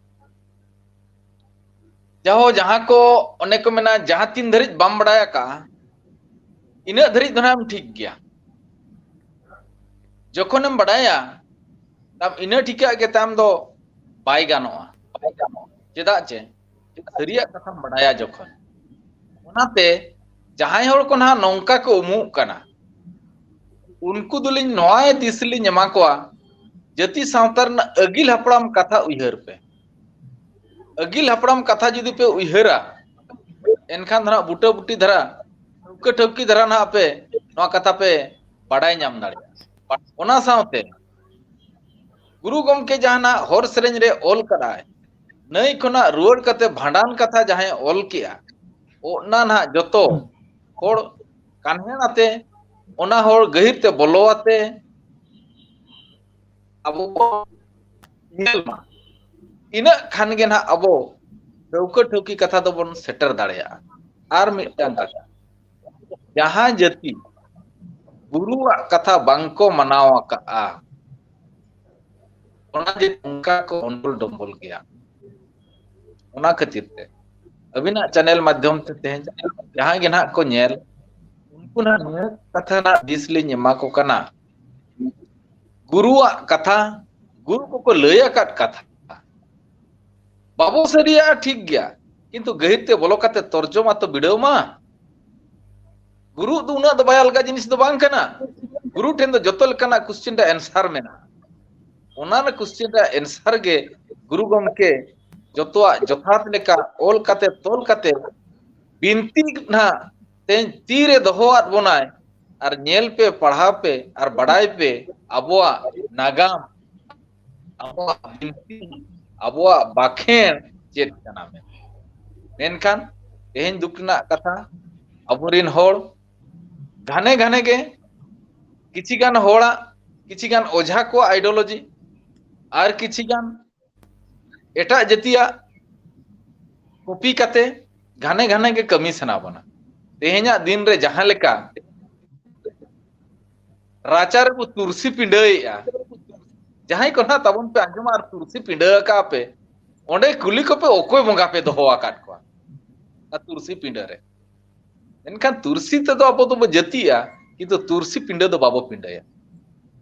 ᱡᱟᱦᱳ, ᱡᱟᱦᱟᱸ ᱠᱚ, ᱚᱱᱮ ᱠᱚ ᱢᱮᱱᱟ, ᱡᱟᱦᱟᱸ ᱛᱤᱱ ᱫᱷᱟᱹᱨᱤᱡ ᱵᱟᱢ ᱵᱟᱲᱟᱭ ᱟᱠᱟᱜᱼᱟ, ᱤᱱᱟᱹᱜ ᱫᱷᱟᱹᱨᱤᱡ ᱫᱚ ᱱᱟᱦᱟᱜ ᱮᱢ ᱴᱷᱤᱠ ᱜᱮᱭᱟ᱾ ᱡᱚᱠᱷᱚᱱᱮᱢ ᱵᱟᱰᱟᱭᱟ, ᱛᱟᱢ ᱤᱱᱟᱹ ᱴᱷᱤᱠᱟᱹᱜ ᱜᱮ ᱛᱟᱢ ᱫᱚ ᱵᱟᱭ ᱜᱟᱱᱚᱜᱼᱟ᱾ ᱪᱮᱫᱟᱜ ᱪᱮ? ᱥᱟᱹᱨᱤᱭᱟᱜ ᱠᱟᱛᱷᱟᱢ ᱵᱟᱰᱟᱭᱟ ᱡᱚᱠᱷᱚᱱ᱾ ᱚᱱᱟᱛᱮ ᱡᱟᱦᱟᱸᱭ ᱦᱚᱲ ᱠᱚ ᱱᱟᱦᱟᱜ ᱱᱚᱝᱠᱟ ᱠᱚ ᱩᱢᱩᱜ ᱠᱟᱱᱟ, ᱩᱱᱠᱩ ᱫᱚᱞᱤᱧ ᱱᱚᱣᱟ ᱫᱤᱥ ᱞᱤᱧ ᱮᱢᱟ ᱠᱚᱣᱟ, ᱡᱟᱹᱛᱤ ᱥᱟᱶᱛᱟ ᱨᱮᱱᱟᱜ ᱟᱹᱜᱤᱞ ᱦᱟᱯᱲᱟᱢ ᱠᱟᱛᱷᱟ ᱩᱭᱦᱟᱹᱨ ᱯᱮ᱾ ᱟᱹᱜᱤᱞ ᱦᱟᱯᱲᱟᱢ ᱠᱟᱛᱷᱟ ᱡᱩᱫᱤ ᱯᱮ ᱩᱭᱦᱟᱹᱨᱟ, ᱮᱱᱠᱷᱟᱱ ᱫᱚ ᱱᱟᱦᱟᱜ ᱵᱩᱴᱟᱹ ᱵᱩᱴᱤ ᱫᱷᱟᱨᱟ, ᱴᱷᱟᱹᱣᱠᱟᱹ ᱴᱷᱟᱹᱣᱠᱤ ᱫᱷᱟᱨᱟ ᱱᱟᱦᱟᱜ ᱯᱮ ᱱᱚᱣᱟ ᱠᱟᱛᱷᱟ ᱯᱮ ᱵᱟᱰᱟᱭ ᱧᱟᱢ ᱫᱟᱲᱮᱭᱟᱜᱼᱟ᱾ ᱚᱱᱟ ᱥᱟᱶᱛᱮ ᱜᱩᱨᱩ ᱜᱚᱢᱠᱮ ᱡᱟᱦᱟᱱᱟᱜ ᱦᱚᱨ ᱥᱮᱨᱮᱧ ᱨᱮ ᱚᱞ ᱠᱟᱫᱟᱭ, ᱱᱟᱹᱭ ᱠᱷᱚᱱᱟᱜ ᱨᱩᱣᱟᱹᱲ ᱠᱟᱛᱮ ᱵᱷᱟᱸᱰᱟᱱ ᱠᱟᱛᱷᱟ ᱡᱟᱦᱟᱸᱭ ᱚᱞ ᱠᱮᱜᱼᱟ, ᱚᱱᱟ ᱱᱟᱦᱟᱜ ᱡᱚᱛᱚ ᱦᱚᱲ ᱠᱟᱱᱦᱮᱲ ᱟᱛᱮ, ᱚᱱᱟ ᱦᱚᱲ ᱜᱟᱹᱦᱤᱨ ᱛᱮ ᱵᱚᱞᱚ ᱟᱛᱮ ᱟᱵᱚ ᱵᱚᱱ ᱧᱮᱞ ᱢᱟ᱾ ᱤᱱᱟᱹᱜ ᱠᱷᱟᱱ ᱜᱮ ᱱᱟᱦᱟᱜ ᱟᱵᱚ ᱴᱷᱟᱹᱣᱠᱟᱹ ᱴᱷᱟᱹᱣᱠᱤ ᱠᱟᱛᱷᱟ ᱫᱚᱵᱚᱱ ᱥᱮᱴᱮᱨ ᱫᱟᱲᱮᱭᱟᱜᱼᱟ᱾ ᱟᱨ ᱢᱤᱫᱴᱟᱝ ᱠᱟᱛᱷᱟ, ᱡᱟᱦᱟᱸ ᱡᱟᱹᱛᱤ ᱜᱩᱨᱩᱣᱟᱜ ᱠᱟᱛᱷᱟ ᱵᱟᱝᱠᱚ ᱢᱟᱱᱟᱣ ᱟᱠᱟᱫᱼᱟ, ᱚᱱᱟ ᱡᱮ ᱚᱱᱠᱟ ᱠᱚ ᱚᱱᱰᱚᱞ ᱰᱚᱢᱵᱚᱞ ᱜᱮᱭᱟ᱾ ᱚᱱᱟ ᱠᱷᱟᱹᱛᱤᱨ ᱛᱮ ᱟᱹᱵᱤᱱᱟᱜ ᱪᱮᱱᱮᱞ ᱢᱟᱫᱽᱫᱷᱚᱢ ᱛᱮ ᱛᱮᱦᱮᱧ ᱡᱟᱦᱟᱸᱭ ᱜᱮ ᱱᱟᱦᱟᱜ ᱠᱚ ᱧᱮᱞ, ᱩᱱᱠᱩ ᱱᱟᱦᱟᱜ ᱱᱤᱭᱟᱹ ᱠᱟᱛᱷᱟ ᱨᱮᱱᱟᱜ ᱫᱤᱥ ᱞᱤᱧ ᱮᱢᱟ ᱠᱚ ᱠᱟᱱᱟ᱾ ᱜᱩᱨᱩᱣᱟᱜ ᱠᱟᱛᱷᱟ, ᱜᱩᱨᱩ ᱠᱚᱠᱚ ᱞᱟᱹᱭ ᱟᱠᱟᱫ ᱠᱟᱛᱷᱟ ᱵᱟᱵᱚ ᱥᱟᱹᱨᱤᱭᱟᱜᱼᱟ, ᱴᱷᱤᱠ ᱜᱮᱭᱟ, ᱠᱤᱱᱛᱩ ᱜᱟᱹᱦᱤᱨ ᱛᱮ ᱵᱚᱞᱚ ᱠᱟᱛᱮ ᱛᱚᱨᱡᱚᱢᱟ ᱛᱚ ᱵᱤᱰᱟᱹᱣ ᱢᱟ᱾ ᱜᱩᱨᱩ ᱫᱚ ᱩᱱᱟᱹᱜ ᱫᱚ ᱵᱟᱭ ᱟᱞᱜᱟ ᱡᱤᱱᱤᱥ ᱫᱚ ᱵᱟᱝ ᱠᱟᱱᱟ᱾ ᱜᱩᱨᱩ ᱴᱷᱮᱱ ᱫᱚ ᱡᱚᱛᱚ ᱞᱮᱠᱟᱱᱟᱜ ᱠᱩᱥᱪᱮᱱ ᱨᱮᱭᱟᱜ ᱮᱱᱥᱟᱨ ᱢᱮᱱᱟᱜᱼᱟ᱾ ᱚᱱᱟ ᱨᱮ ᱠᱩᱥᱪᱮᱱ ᱨᱮᱭᱟᱜ ᱮᱱᱥᱟᱨ ᱜᱮ ᱜᱩᱨᱩ ᱜᱚᱢᱠᱮ ᱡᱚᱛᱚᱣᱟᱜ ᱡᱚᱛᱷᱟᱛ ᱞᱮᱠᱟ ᱚᱞ ᱠᱟᱛᱮ, ᱛᱚᱞ ᱠᱟᱛᱮ, ᱵᱤᱱᱛᱤ ᱱᱟᱦᱟᱜ ᱛᱮᱦᱮᱧ ᱛᱤᱨᱮ ᱫᱚᱦᱚᱣᱟᱫ ᱵᱚᱱᱟᱭ᱾ ᱟᱨ ᱧᱮᱞ ᱯᱮ, ᱯᱟᱲᱦᱟᱣ ᱯᱮ ᱟᱨ ᱵᱟᱰᱟᱭ ᱯᱮ ᱟᱵᱚᱣᱟᱜ ᱱᱟᱜᱟᱢ, ᱟᱵᱚᱣᱟᱜ ᱵᱤᱱᱛᱤ, ᱟᱵᱚᱣᱟᱜ ᱵᱟᱠᱷᱮᱬ ᱪᱮᱫ ᱠᱟᱱᱟ ᱢᱮᱱᱛᱮ᱾ ᱢᱮᱱᱠᱷᱟᱱ ᱛᱮᱦᱮᱧ ᱫᱩᱠ ᱨᱮᱱᱟᱜ ᱠᱟᱛᱷᱟ, ᱟᱵᱚᱨᱮᱱ ᱦᱚᱲ ᱜᱷᱟᱱᱮ ᱜᱷᱟᱱᱮ ᱜᱮ ᱠᱤᱪᱷᱤ ᱜᱟᱱ ᱦᱚᱲᱟᱜ, ᱠᱤᱪᱷᱤ ᱜᱟᱱ ᱚᱡᱷᱟ ᱠᱚᱣᱟᱜ ideology ᱟᱨ ᱠᱤᱪᱷᱤ ᱜᱟᱱ ᱮᱴᱟᱜ ᱡᱟᱹᱛᱤᱭᱟᱜ copy ᱠᱟᱛᱮ ᱜᱷᱟᱱᱮ ᱜᱷᱟᱱᱮ ᱜᱮ ᱠᱟᱹᱢᱤ ᱥᱟᱱᱟ ᱵᱚᱱᱟ᱾ ᱛᱮᱦᱮᱧᱟᱜ ᱫᱤᱱ ᱨᱮ ᱡᱟᱦᱟᱸ ᱞᱮᱠᱟ ᱨᱟᱪᱟ ᱨᱮᱵᱚ ᱛᱩᱨᱥᱤ ᱯᱤᱸᱰᱟᱹᱭᱮᱜᱼᱟ, ᱡᱟᱦᱟᱸᱭ ᱠᱚ ᱱᱟᱦᱟᱜ ᱛᱟᱵᱚᱱ ᱯᱮ ᱟᱸᱡᱚᱢᱟ ᱟᱨ ᱛᱩᱨᱥᱤ ᱯᱤᱸᱰᱟᱹ ᱟᱠᱟᱫ ᱯᱮ, ᱚᱸᱰᱮ ᱠᱩᱞᱤ ᱠᱚᱯᱮ ᱚᱠᱚᱭ ᱵᱚᱸᱜᱟ ᱯᱮ ᱫᱚᱦᱚ ᱟᱠᱟᱫ ᱠᱚᱣᱟ ᱚᱱᱟ ᱛᱩᱨᱥᱤ ᱯᱤᱸᱰᱟᱹ ᱨᱮ᱾ ᱢᱮᱱᱠᱷᱟᱱ ᱛᱩᱨᱥᱤ ᱛᱮᱫᱚ ᱟᱵᱚ ᱫᱚᱵᱚ ᱡᱟᱹᱛᱤᱜᱼᱟ, ᱠᱤᱱᱛᱩ ᱛᱩᱨᱥᱤ ᱯᱤᱸᱰᱟᱹ ᱫᱚ ᱵᱟᱵᱚ ᱯᱤᱸᱰᱟᱹᱭᱟ᱾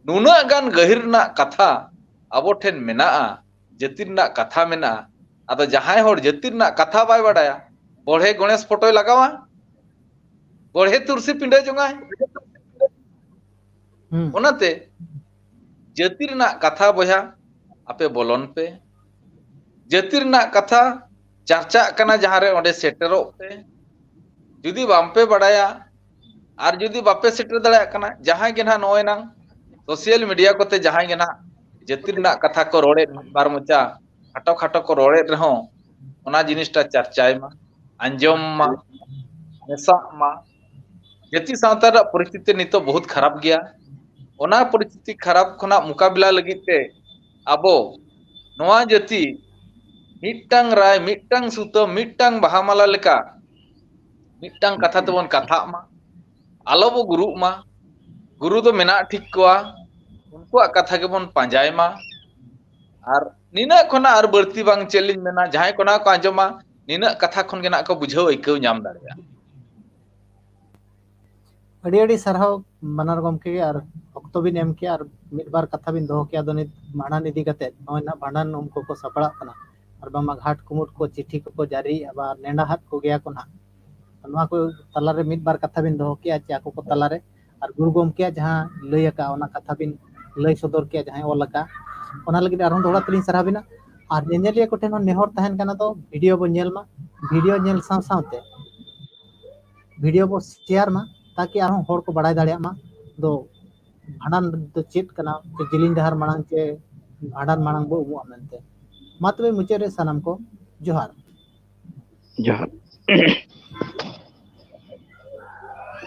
ᱱᱩᱱᱟᱹᱜ ᱜᱟᱱ ᱜᱟᱹᱦᱤᱨ ᱨᱮᱱᱟᱜ ᱠᱟᱛᱷᱟ ᱟᱵᱚ ᱴᱷᱮᱱ ᱢᱮᱱᱟᱜᱼᱟ, ᱡᱟᱹᱛᱤ ᱨᱮᱱᱟᱜ ᱠᱟᱛᱷᱟ ᱢᱮᱱᱟᱜᱼᱟ᱾ ᱟᱫᱚ ᱡᱟᱦᱟᱸᱭ ᱦᱚᱲ ᱡᱟᱹᱛᱤ ᱨᱮᱱᱟᱜ ᱠᱟᱛᱷᱟ ᱵᱟᱭ ᱵᱟᱰᱟᱭᱟ, ᱵᱚᱲᱦᱮ ᱜᱚᱬᱮᱥ ᱯᱷᱳᱴᱳᱭ ᱞᱟᱜᱟᱣᱟ, ᱵᱚᱲᱦᱮ ᱛᱩᱨᱥᱤ ᱯᱤᱸᱰᱟᱹ ᱡᱚᱝᱟᱭ᱾ ᱦᱩᱸ᱾ ᱚᱱᱟᱛᱮ ᱡᱟᱹᱛᱤ ᱨᱮᱱᱟᱜ ᱠᱟᱛᱷᱟ ᱵᱚᱭᱦᱟ ᱟᱯᱮ ᱵᱚᱞᱚᱱ ᱯᱮ, ᱡᱟᱹᱛᱤ ᱨᱮᱱᱟᱜ ᱠᱟᱛᱷᱟ ᱪᱟᱨᱪᱟᱜ ᱠᱟᱱᱟ ᱡᱟᱦᱟᱸ ᱨᱮ ᱚᱸᱰᱮ ᱥᱮᱴᱮᱨᱚᱜ ᱯᱮ᱾ ᱡᱩᱫᱤ ᱵᱟᱝᱯᱮ ᱵᱟᱰᱟᱭᱟ ᱟᱨ ᱡᱩᱫᱤ ᱵᱟᱯᱮ ᱥᱮᱴᱮᱨ ᱫᱟᱲᱮᱭᱟᱜ ᱠᱟᱱᱟ, ᱡᱟᱦᱟᱸᱭ ᱜᱮ ᱱᱟᱦᱟᱜ ᱱᱚᱜᱼᱚᱭ ᱱᱟᱝ social media ᱠᱚᱛᱮ ᱡᱟᱦᱟᱸᱭ ᱜᱮ ᱱᱟᱦᱟᱜ ᱡᱟᱹᱛᱤ ᱨᱮᱱᱟᱜ ᱠᱟᱛᱷᱟ ᱠᱚ ᱨᱚᱲᱮᱫ, ᱢᱤᱫ ᱵᱟᱨ ᱢᱚᱪᱟ ᱠᱷᱟᱴᱚ ᱠᱷᱟᱴᱚ ᱠᱚ ᱨᱚᱲᱮᱫ ᱨᱮᱦᱚᱸ ᱚᱱᱟ ᱡᱤᱱᱤᱥᱴᱟ ᱪᱟᱨᱪᱟᱭ ᱢᱟ, ᱟᱸᱡᱚᱢ ᱢᱟ, ᱢᱮᱥᱟᱜ ᱢᱟ᱾ ᱡᱟᱹᱛᱤ ᱥᱟᱶᱛᱟ ᱨᱮᱱᱟᱜ ᱯᱚᱨᱤᱥᱛᱷᱤᱛᱤ ᱱᱤᱛᱚᱜ ᱵᱚᱦᱩᱛ ᱠᱷᱟᱨᱟᱯ ᱜᱮᱭᱟ᱾ ᱚᱱᱟ ᱯᱚᱨᱤᱥᱛᱷᱤᱛᱤ ᱠᱷᱟᱨᱟᱯ ᱠᱷᱚᱱᱟᱜ ᱢᱚᱠᱟᱵᱤᱞᱟ ᱞᱟᱹᱜᱤᱫ ᱛᱮ ᱟᱵᱚ ᱱᱚᱣᱟ ᱡᱟᱹᱛᱤ ᱢᱤᱫᱴᱟᱝ ᱨᱟᱭ, ᱢᱤᱫᱴᱟᱝ ᱥᱩᱛᱟᱹᱢ, ᱢᱤᱫᱴᱟᱝ ᱵᱟᱦᱟ ᱢᱟᱞᱟ ᱞᱮᱠᱟ ᱢᱤᱫᱴᱟᱝ ᱠᱟᱛᱷᱟ ᱛᱮᱵᱚᱱ ᱠᱟᱛᱷᱟᱜ ᱢᱟ᱾ ᱟᱞᱚ ᱵᱚ ᱜᱩᱨᱩᱜ ᱢᱟ᱾ ᱜᱩᱨᱩ ᱫᱚ ᱢᱮᱱᱟᱜ ᱴᱷᱤᱠ ᱠᱚᱣᱟ, ᱩᱱᱠᱩᱣᱟᱜ ᱠᱟᱛᱷᱟ ᱜᱮᱵᱚᱱ ᱯᱟᱸᱡᱟᱭ ᱢᱟ᱾ ᱟᱨ ᱱᱤᱱᱟᱹᱜ ᱠᱷᱚᱱᱟᱜ ᱟᱨ ᱵᱟᱹᱲᱛᱤ ᱵᱟᱝ ᱪᱮᱫ ᱞᱤᱧ ᱢᱮᱱᱟ, ᱡᱟᱦᱟᱸᱭ ᱠᱚ ᱱᱚᱣᱟ ᱠᱚ ᱟᱸᱡᱚᱢᱟ, ᱱᱤᱱᱟᱹᱜ ᱠᱟᱛᱷᱟ ᱠᱷᱚᱱ ᱜᱮ ᱱᱟᱜ ᱠᱚ ᱵᱩᱡᱷᱟᱹᱣ ᱟᱹᱭᱠᱟᱹᱣ ᱧᱟᱢ ᱫᱟᱲᱮᱭᱟᱜᱼᱟ᱾ ᱟᱹᱰᱤ ᱟᱹᱰᱤ ᱥᱟᱨᱦᱟᱣ ᱵᱟᱱᱟᱨ ᱜᱚᱢᱠᱮ ᱜᱮ, ᱟᱨ ᱚᱠᱛᱚ ᱵᱤᱱ ᱮᱢ ᱠᱮᱜᱼᱟ ᱟᱨ ᱢᱤᱫ ᱵᱟᱨ ᱠᱟᱛᱷᱟ ᱵᱤᱱ ᱫᱚᱦᱚ ᱠᱮᱜᱼᱟ᱾ ᱟᱫᱚ ᱱᱤᱛ ᱵᱷᱟᱸᱰᱟᱱ ᱤᱫᱤ ᱠᱟᱛᱮ, ᱱᱚᱜᱼᱚᱭ ᱱᱟᱜ ᱵᱷᱟᱸᱰᱟᱱ ᱩᱱᱠᱩ ᱠᱚ ᱥᱟᱯᱲᱟᱜ ᱠᱟᱱᱟ, ᱟᱨ ᱵᱟᱝᱢᱟ ᱜᱷᱟᱴ ᱠᱩᱢᱩᱴ ᱠᱚ ᱪᱤᱴᱷᱤ ᱠᱚᱠᱚ ᱡᱟᱹᱨᱤᱭᱮᱜᱼᱟ ᱵᱟ ᱱᱮᱰᱟ ᱦᱟᱫ ᱠᱚᱜᱮᱭᱟ ᱠᱚ ᱱᱟᱜ᱾ ᱱᱚᱣᱟ ᱠᱚ ᱛᱟᱞᱟᱨᱮ ᱢᱤᱫ ᱵᱟᱨ ᱠᱟᱛᱷᱟ ᱵᱤᱱ ᱫᱚᱦᱚ ᱠᱮᱜᱼᱟ ᱪᱮ ᱟᱠᱚ ᱠᱚ ᱛᱟᱞᱟᱨᱮ, ᱟᱨ ᱜᱩᱨᱩ ᱜᱚᱢᱠᱮᱭᱟᱜ ᱡᱟᱦᱟᱸ ᱞᱟᱹᱭ ᱟᱠᱟᱫ ᱚᱱᱟ ᱠᱟᱛᱷᱟ ᱵᱤᱱ ᱞᱟᱹᱭ ᱥᱚᱫᱚᱨ ᱠᱮᱜᱼᱟ, ᱡᱟᱦᱟᱸᱭ ᱚᱞ ᱟᱠᱟᱫ, ᱚᱱᱟ ᱞᱟᱹᱜᱤᱫ ᱟᱨᱦᱚᱸ ᱫᱚᱦᱲᱟ ᱛᱮᱞᱤᱧ ᱥᱟᱨᱦᱟᱣ ᱵᱤᱱᱟ᱾ ᱟᱨ ᱧᱮᱧᱮᱞᱤᱭᱟᱹ ᱠᱚᱴᱷᱮᱱ ᱦᱚᱸ ᱱᱮᱦᱚᱨ ᱛᱟᱦᱮᱱ ᱠᱟᱱᱟ, ᱫᱚ ᱵᱷᱤᱰᱤᱭᱳ ᱵᱚᱱ ᱧᱮᱞ ᱢᱟ, ᱵᱷᱤᱰᱤᱭᱳ ᱧᱮᱞ ᱥᱟᱶ ᱥᱟᱶᱛᱮ ᱵᱷᱤᱰᱤᱭᱳ ᱵᱚ ᱥᱮᱭᱟᱨ ᱢᱟ, ᱛᱟᱠᱤ ᱟᱨᱦᱚᱸ ᱦᱚᱲ ᱠᱚ ᱵᱟᱲᱟᱭ ᱫᱟᱲᱮᱭᱟᱜ ᱢᱟ ᱫᱚ ᱵᱷᱟᱸᱰᱟᱱ ᱫᱚ ᱪᱮᱫ ᱠᱟᱱᱟ, ᱪᱮ ᱡᱤᱞᱤᱧ ᱰᱟᱦᱟᱨ ᱢᱟᱲᱟᱝ ᱪᱮ ᱵᱷᱟᱸᱰᱟᱱ ᱢᱟᱲᱟᱝ ᱵᱚ ᱩᱢᱩᱜᱼᱟ ᱢᱮᱱᱛᱮ᱾ ᱢᱟ ᱛᱚᱵᱮ ᱢᱩᱪᱟᱹᱫ ᱨᱮ ᱥᱟᱱᱟᱢ ᱠᱚ ᱡᱚᱦᱟᱨ᱾ ᱡᱚᱦᱟᱨ᱾